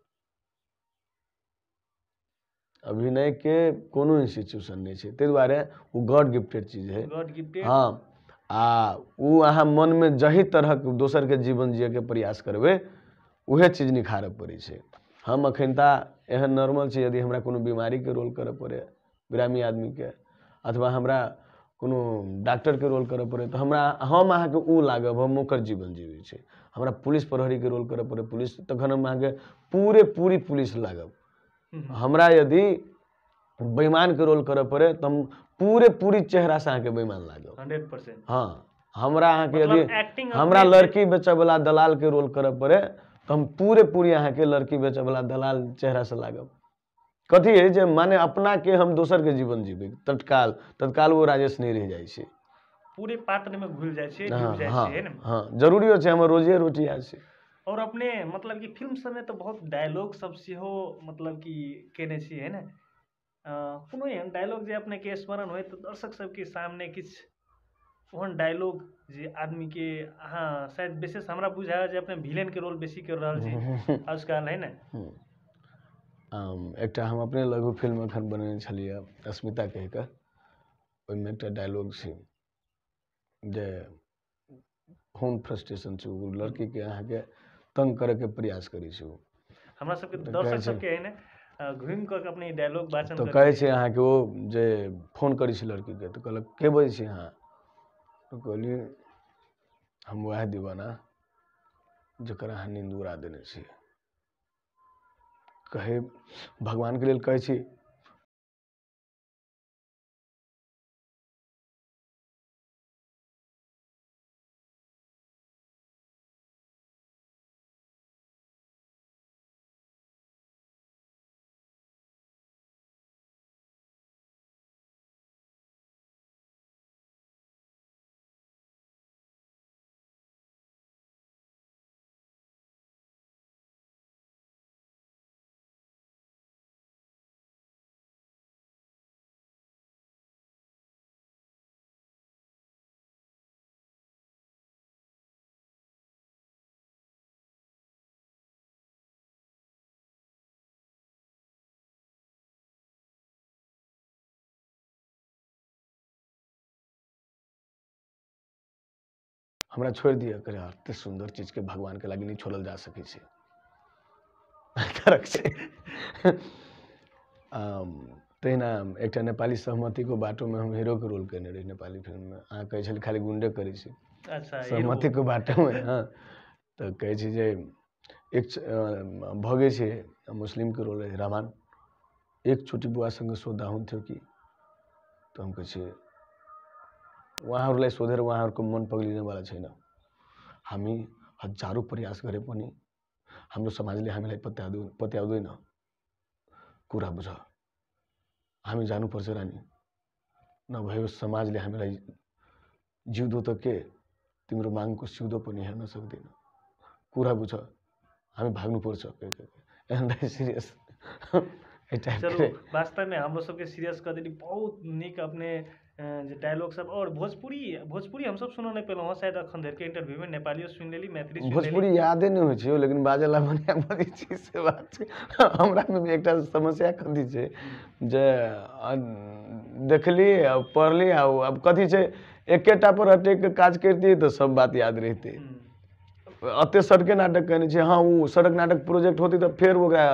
अभिनयके कोनो इंस्टीट्यूशन नहि छै, ताहि दुआरे ओ गॉड गिफ्टेड चीज है। हाँ, आ ओ अहाँ मनमे जाहि तरहक दोसरके जीवन जियैके प्रयास करबै उहे चीज निखारऽ पड़ै छै। हम अखन एहन नॉर्मल छी, यदि हमरा कोनो बीमारीके रोल करऽ पड़े, बिरामी आदमीके, अथवा हमरा कोनो डॉक्टरके रोल करऽ पड़े तऽ हमरा हम अहाँके ओ लागब, हम ओकर जीवन जीबै छी। हमरा पुलिस प्रहरीके रोल करऽ पड़े पुलिस, तखन हम अहाँके पूरे पूरी पुलिस लागब। हमरा यदि बेईमानके रोल करऽ पड़े तऽ हम पूरे पूरी चेहरासँ अहाँके बेईमान लागब 100%। हाँ, हमरा अहाँके यदि हमरा लड़की बेचऽवला दलालके रोल करऽ पड़े तऽ हम पूरे पूरी अहाँके लड़की बेचऽवला दलाल चेहरासँ लागब। कथी है जे माने अपनाके हम दोसरके जीवन जीबै, तत्काल तत्काल वो राजेश नहि रहि जाइ छै, पूरे पात्रमे घुलि जाइ छै, डूबि जाइ छै, है ने। हाँ, जरूरियो छै, हमर रोजिए रोटी आयल छै। और अपने मतलब कि फिल्म सबमे तऽ बहुत डायलॉग सब सेहो मतलब कि केने छी, है ने। कोनो एहन डायलॉग जे अपनेके स्मरण होय तऽ दर्शक सबके सामने किछु ओहन डायलॉग जे आदमीके अहाँ शायद विशेष हमरा बुझायल जे अपने विलेनके रोल बेसी कर रहल छी आजकल, है ने। एकटा हम अपने लघु फिल्म एखन बनेने छलियै अस्मिता कहि कऽ, ओहिमे एकटा डायलॉग छै जे फोन फ्रस्ट्रेशन छै, ओ लड़कीके अहाँके तंग करैके प्रयास करै छै। ओ हमरा सबके दर्शक सबके है ने घुमि कऽ अपने डायलॉग वाचन तऽ कहै छै अहाँके ओ जे फोन करै छै लड़कीके तऽ कहलक के बजै छी अहाँ, तऽ कहलियै हम वएह दीवाना जकर अहाँ नींद उड़ा देने छी। कहे भगवानके लेल कहै छी हमरा छोड़ि दिअ, करे एते सुन्दर चीजके भगवानके लागि नहि छोड़ल जा सकै छै, तरक छै। तहिना एकटा नेपाली सहमतिको बाटोमे हम हीरोके रोल केने रही नेपाली फिल्ममे। अहाँ कहै छलियै खाली गुंडे करै छी, सहमतिको बाटोमे। हाँ, तऽ कहै छी जे एक भगै छै मुस्लिमके रोल रहै रहमान, एकचोटि बुवासँग सोद्धा हुन्थ्यो कि त हम कहै छियै उहाँहरूलाई सोधेर उहाँहरूको मन पग्लिनेवाला छैन। हामी हजारौँ प्रयास गरे पनि हाम्रो समाजले हामीलाई पत्याउँदैन। कुरा बुझ, हामी जानुपर्छ रानी, नभए समाजले हामीलाई जिउँदो त के तिम्रो मागको सिउँदो पनि हेर्न सक्दैन। कुरा बुझ, हामी भाग्नुपर्छ। सिरियस चलू वास्तवमे हमरो सबके सीरियस कऽ देली। बहुत नीक अपने जे डायलॉग सब और भोजपुरी भोजपुरी हमसब सुनऽ नहि पेलहुँ हँ शायद अखन धरिके इंटरव्यूमे। नेपालियो सुनि लेली, मैथिली सुनि लेली। भोजपुरी यादे नहि होइ छै यौ, लेकिन बाजैला बढ़िआँ बजै छी से बात छै। हमरामे एकटा समस्या कथी छै जे देखली आ पढ़ली आ आब कथी छै एकेटा पर अटैक के काज करितियै तऽ सब बात याद रहितै। एते सड़के नाटक केने छियै, हँ ओ सड़क नाटक प्रोजेक्ट होतै तऽ फेर ओकरा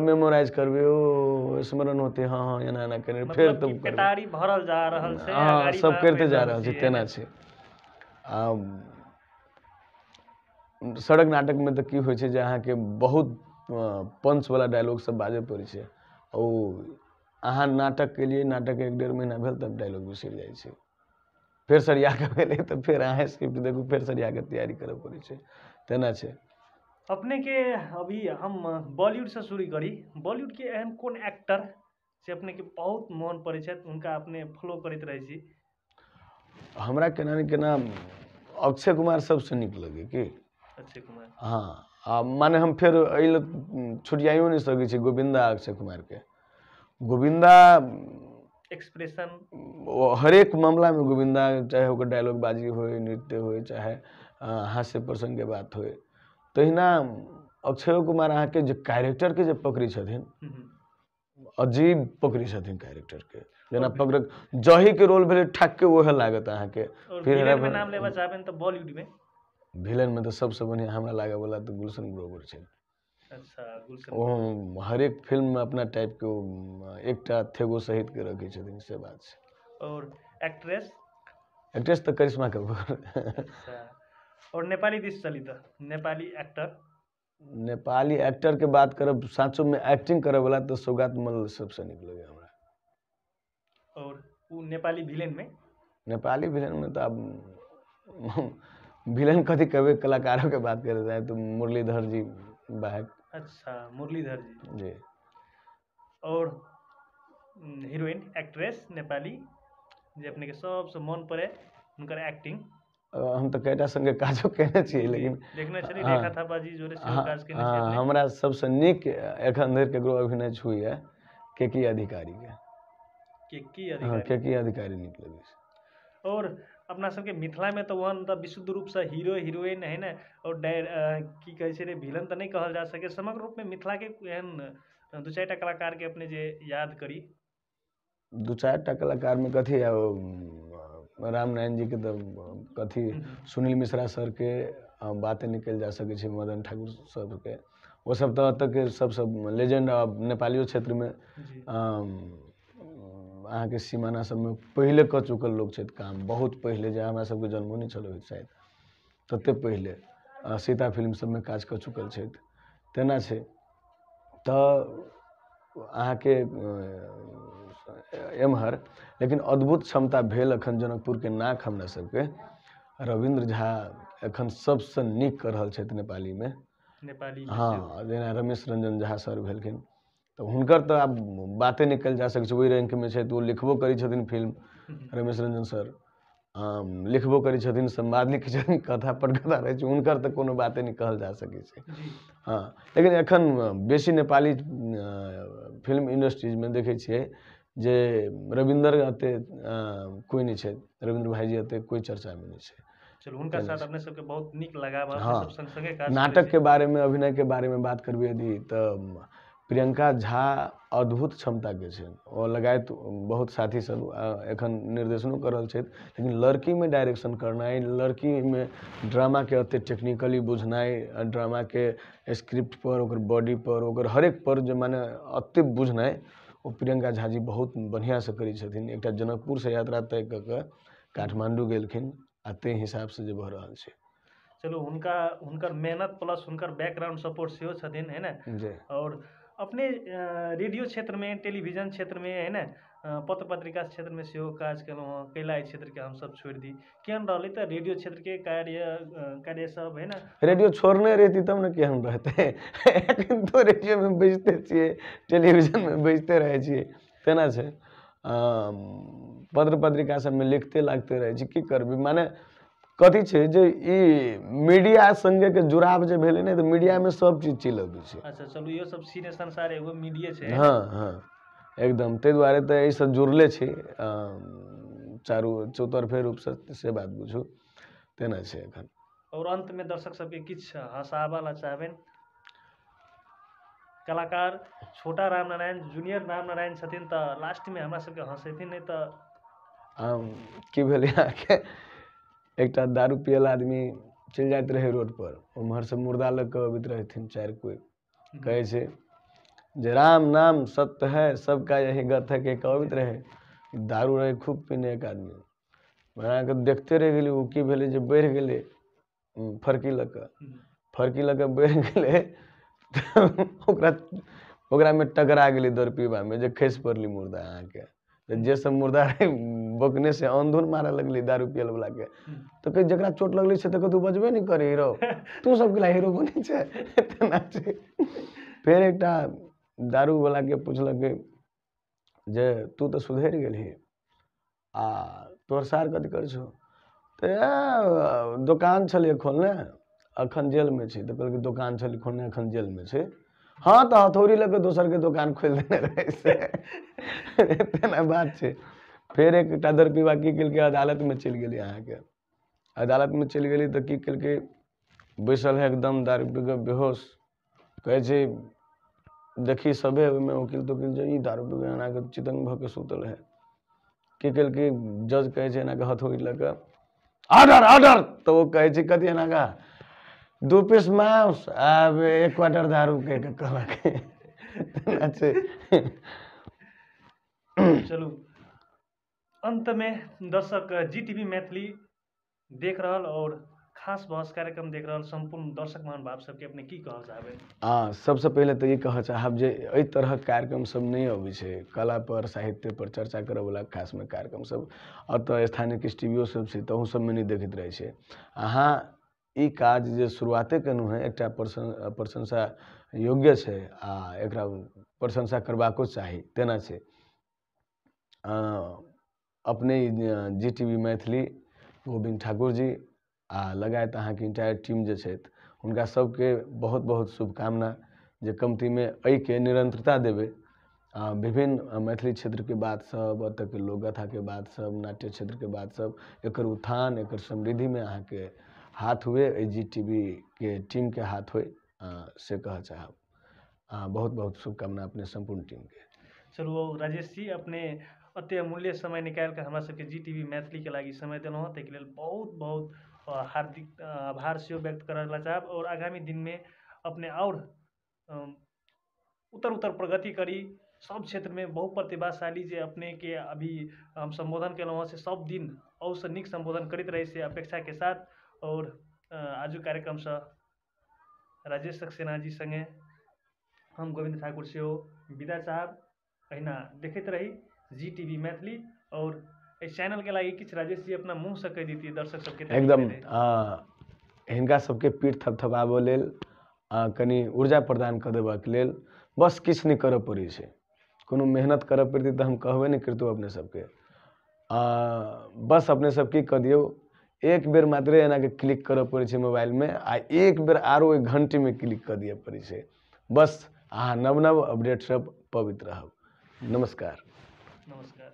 मेमोराइज करबै, ओ स्मरण होतै, हँ हँ एना एना केने फेर मतलब तऽ कि पेटारी भरल जा रहल छै, हँ अगाड़ी सब करिते बढ़ि जा रहल रहल छै छियै। तेना छै। आ सड़क नाटकमे तऽ की होइ छै जे अहाँके बहुत पंचवला डायलॉग सब बाजऽ पड़ै छै। ओ अहाँ नाटक केलियै, नाटक 1-1.5 महीना भेल तब डायलॉग बिसरि जाइ छै। फेर सरिया कऽ भेलै तऽ फेर अहाँ स्क्रिप्ट देखू, फेर सरिया कऽ तैयारी करऽ पड़ै छै, तेना छै। अपने के अभी हम बॉलीवुड से शुरू करी। बॉलीवुड के एहन कोन एक्टर से अपने के बहुत मन पड़ै छथि, हुनका अपने फॉलो करैत रहै छी? हमरा केना ने केना अक्षय कुमार सबसँ नीक लगै की। अक्षय कुमार, हँ आ माने हम फेर एहि लए छुटियाइयो नहि सकै छी गोविन्दा अक्षय कुमारके। गोविन्दा एक्सप्रेशन हरेक मामलामे गोविन्दा, चाहे ओकर डायलॉग बाजी होय, नृत्य होय, चाहे हास्य प्रसङ्गके बात होय, तहिना अक्षयो कुमार अहाँके जे कैरेक्टरके जे पकड़ै छथिन, अजीब पकड़ै छथिन कैरेक्टरके। जेना पकड़ जहीके रोल भेलै ठाकके ओहे लागत अहाँके। और फिर विलेन में नाम लेबऽ चाहबनि तऽ बॉलीवुड में? विलेनमे तऽ सबसँ बढ़िआँ हमरा लागैवला तऽ गुलशन ग्रोवर छै। अच्छा, गुलशन। ओ हरेक फिल्ममे अपना टाइपके ओ एकटा थेगो सहितके रखै छथिन, से बात छै। और एक्ट्रेस? एक्ट्रेस तऽ करिश्मा कपूर। अच्छा, और नेपाली दिस चली तऽ नेपाली एक्टर? नेपाली एक्टरके बात करब साँचोमे एक्टिंग करऽवला तऽ सौगात मल्ल सबसँ नीक लगैए हमरा। और ओ नेपाली विलेन में? नेपाली विलेनमे तऽ आब विलेन कथी कहबै, कलाकारोके बात करल जाय तऽ मुरलीधर जी बाहेक। अच्छा, मुरलीधर जी। जी। और हीरोइन एक्ट्रेस नेपाली जे अपने के सबसँ मन पड़े हुनकर एक्टिंग? हम तऽ कएटा सङ्गे काजो केने छियै लेकिन देखने छली रेखा थापा जी जोरे सेहो काज केने छियै अपने? हमरा सबसँ नीक एखन धरि केकरो अभिनय छुइए के अधिकारीके। के हँ, अधिकारी? के अधिकारी नीक लगै छै। और अपना सबके मिथिलामे तऽ ओहन तऽ विशुद्ध रूपसँ हीरो हीरोइन है ने, और की कहै छै रे विलन तऽ नहि कहल जा सके। समग्र रूपमे मिथिलाके एहन 2-4 टा कलाकारके अपने जे याद करी। 2-4 टा कलाकारमे कथी है, रामनारायण जीके तऽ कथी, सुनील मिश्रा सरके बाते निकलि जा सकै छै, मदन ठाकुर सबके, ओसब तऽ एतऽके सबसँ लेजेंड नेपालियो क्षेत्रमे अहाँके सिमाना सबमे पहिले कऽ चुकल लोक छथि काम, बहुत पहिले, जे हमरा सबके जन्मो नहि छल होइत शायद तते पहिले सीता फिल्म सबमे काज कऽ चुकल छथि, तेना छै। तऽ अहाँके एम्हर लेकिन अद्भुत क्षमता भेल एखन जनकपुरके नाक हमरा सबके रविन्द्र झा एखन सबसँ नीक कऽ रहल छथि नेपालीमे। नेपाली? हँ, जेना रमेश रंजन झा सर भेलखिन तऽ हुनकर तऽ आब बाते नहि कयल जा सकै छै, ओहि रैंकमे छथि। ओ लिखबो करै छथिन फिल्म, रमेश रंजन सर लिखबो करै छथिन, संवाद लिखै छथिन, कथा पटकथा रहै छै हुनकर, तऽ कोनो बाते नहि कहल जा सकै छै। हँ, लेकिन एखन बेसी नेपाली फिल्म इंडस्ट्रीजमे देखै छियै जे रविन्द्र एते कोइ नहि छै, रविन्द्र भाईजी एते कोइ चर्चामे नहि छै। चलू, हुनका साथ अपने सबके बहुत नीक लगाव, हँ। सब संग संगे काज करै नाटकके बारेमे, अभिनयके बारेमे बात करबै यदि तऽ प्रियंका झा अद्भुत क्षमताके छै। ओ लगायत बहुत साथी सब एखन निर्देशनो कऽ रहल छथि, लेकिन लड़कीमे डायरेक्शन करनाइ, लड़कीमे ड्रामाके एते टेक्निकली बुझनाइ, ड्रामाके स्क्रिप्ट पर, ओकर बॉडी पर, ओकर हरेक पर जे माने एते बुझनाइ, ओ प्रियंका झा जी बहुत बढ़िआँसँ करै छथिन। एकटा जनकपुरसँ यात्रा तय कऽ कऽ काठमाण्डू गेलखिन आ ताहि हिसाबसँ जे भऽ रहल छै। चलू हुनका हुनकर मेहनत प्लस हुनकर बैकग्राउंड सपोर्ट सेहो छथिन, है ने। जी। और अपने रेडियो क्षेत्रमे, टेलीविजन क्षेत्रमे, है ने, पत्र पत्रिका क्षेत्रमे सेहो काज केलहुँ हँ। कैला एहि क्षेत्रके हमसब छोड़ि दी, केहन रहलै तऽ रेडियो क्षेत्रके कार्य सब, है ने? रेडियो छोड़ने रहिती तब ने केहन रहतै। एखन तो रेडियोमे बजिते छियै, टेलीविजनमे बजिते रहै छियै, तेना छै। पत्र पत्रिका सबमे लिखते लागते रहै छी, की करबै। माने कथी छै जे ई मीडिया संगे के जुड़ाव जे भेलै ने, तऽ मीडियामे सब चीज चलि अबै छै। अच्छा चलू, इहो सब सिने संसार एगो मीडिये छै। हँ हँ, एकदम। ताहि दुआरे तऽ एहिसँ जुड़ले छी चारू चौतरफे रूपसँ, से बात बुझू तेना छै एखन। और अन्तमे दर्शक सबके किछु हँसाबऽ ला चाहबनि? कलाकार छोटा राम नारायण, जूनियर राम नारायण छथिन, तऽ लास्टमे हमरा सबके हँसेथिन नहि तऽ। की भेलै अहाँके, एकटा दारू पियल आदमी चलि जाइत रहै रोडपर, ओम्हरसँ मुर्दा लऽ कऽ अबैत रहथिन चारि कोइ। कहै छै जे राम नाम सत्य है, सबका यही गत है, कहि कऽ अबैत रहै। दारू रहै खूब पीने एक आदमी, अहाँके देखते रहि गेलै। ओ की भेलै जे बढ़ि गेलै फरकी लऽ कऽ, फरकी लऽ कऽ बढ़ि गेलै तऽ ओकरामे टकरा गेलै दरपीबामे, जे खसि पड़लै मुर्दा अहाँके। तऽ जे सब मुर्दा रहै बकने से अंधुन मारऽ लगलै दारू पियल वलाके। तऽ कहै जकरा चोट लगलै से तऽ कतहु बजबे नहि करै, हीरो तू सब केला हीरो बनै छै, तेना छै। फेर एकटा दारूवलाके पुछलकै जे तू तऽ सुधरि गेलही आ तोहर सार कथी करै छौ? तऽ दोकान छलियै खोलने, अखन जेलमे छै। तऽ कहलकै दोकान छलै खोलने, अखन जेलमे छै। हँ, तऽ हथौड़ी लऽ कऽ दोसरके दोकान खोलि देने रहै से, तेना बात छै। फेर एकटा दरपीबा की केलकै, अदालतमे चलि गेलै अहाँके। अदालतमे चलि गेलै तऽ की केलकै, बैसल है एकदम दारू पी कऽ बेहोश। कहै छै देखी सभे ओहिमे वकील तोकील जे ई दारू पी कऽ एना कऽ चितंग भऽ कऽ सुतल है। की केलकै, जज कहै छै एना कऽ हथौड़ी लऽ कऽ ऑर्डर ऑर्डर। तऽ ओ कहै छै कथी एना कऽ, 2 पीस मांस आब 1 क्वार्टर दारू, कहि कऽ कहलक, तेना छै। चलू, अन्तमे दर्शक, जीटीवी मैथिली देख रहल और खास बहस कार्यक्रम देख रहल सम्पूर्ण दर्शक महानुभाव सबके अपने की कहऽ चाहबै? आ सबसँ पहिले तऽ ई कहऽ चाहब जे एहि तरहक कार्यक्रम सब नहि अबै छै, कला पर साहित्य पर चर्चा करऽवला खासमे कार्यक्रम सब एतऽ स्थानीय किछु टीवीओ सब छै, तहू सबमे नहि देखैत रहै छै। अहाँ ई काज जे शुरुआते केलहुँ हेँ, एकटा प्रशंसा योग्य छै आ एकरा प्रशंसा करबाको चाही, तेना छै। अपने Zee T V Maithili, Govind Thakur ji आ लगायत अहाँके इंटायर टीम जे छथि, हुनका सबके बहुत बहुत शुभकामना जे कमतीमे एहिके निरन्तरता देबै आ विभिन्न मैथिली क्षेत्रके बात सब, एतऽके लोकगाथाके बात सब, नाट्य क्षेत्रके बात सब, एकर उत्थान, एकर समृद्धिमे अहाँके हाथ हुए, एहि जी टी वी के टीमके हाथ होइ, से कहऽ चाहब। बहुत बहुत शुभकामना अपने सम्पूर्ण टीमके। चलू राजेश जी, अपने अते अमूल्य समय निकालि कऽ हमरा सबके जी टी वी मैथिलीके लागि समय देलहुँ हँ, ताहिके लेल बहुत बहुत हार्दिक आभार सेहो व्यक्त करऽ ला चाहब। और आगामी दिनमे अपने आओर उत्तर उत्तर प्रगति करी सब क्षेत्रमे। बहुत प्रतिभाशाली जे अपनेके अभी हम सम्बोधन केलहुँ हँ, से सब दिन अहूसँ नीक सम्बोधन करैत रही, से अपेक्षाके साथ। और आजुक कार्यक्रमसँ राजेश सक्सेना जी सङ्गे हम गोविन्द ठाकुर सेहो विदा चाहब। अहिना देखैत रही जी टी वी मैथिली। और एहि चैनलके लागि किछु राजेश जी अपना मुँहसँ कहि दैतियै दर्शक सबके। एकदम, हिनका सबके पीठ थपथपाबऽ लेल, कनि ऊर्जा प्रदान कऽ देबाक लेल बस किछु नहि करऽ पड़ै छै। कोनो मेहनत करऽ पड़तै तऽ हम कहबे नहि करितहुँ अपने सबके। बस अपने सब की कऽ दियौ, एक बेर मात्रे एनाके क्लिक करऽ पड़ै छै मोबाइलमे आ एक बेर आरो ओहि घण्टीमे क्लिक कऽ दिअ पड़ै छै। बस अहाँ नव नव अपडेट सब पबैत रहब। नमस्कार। नमस्कार।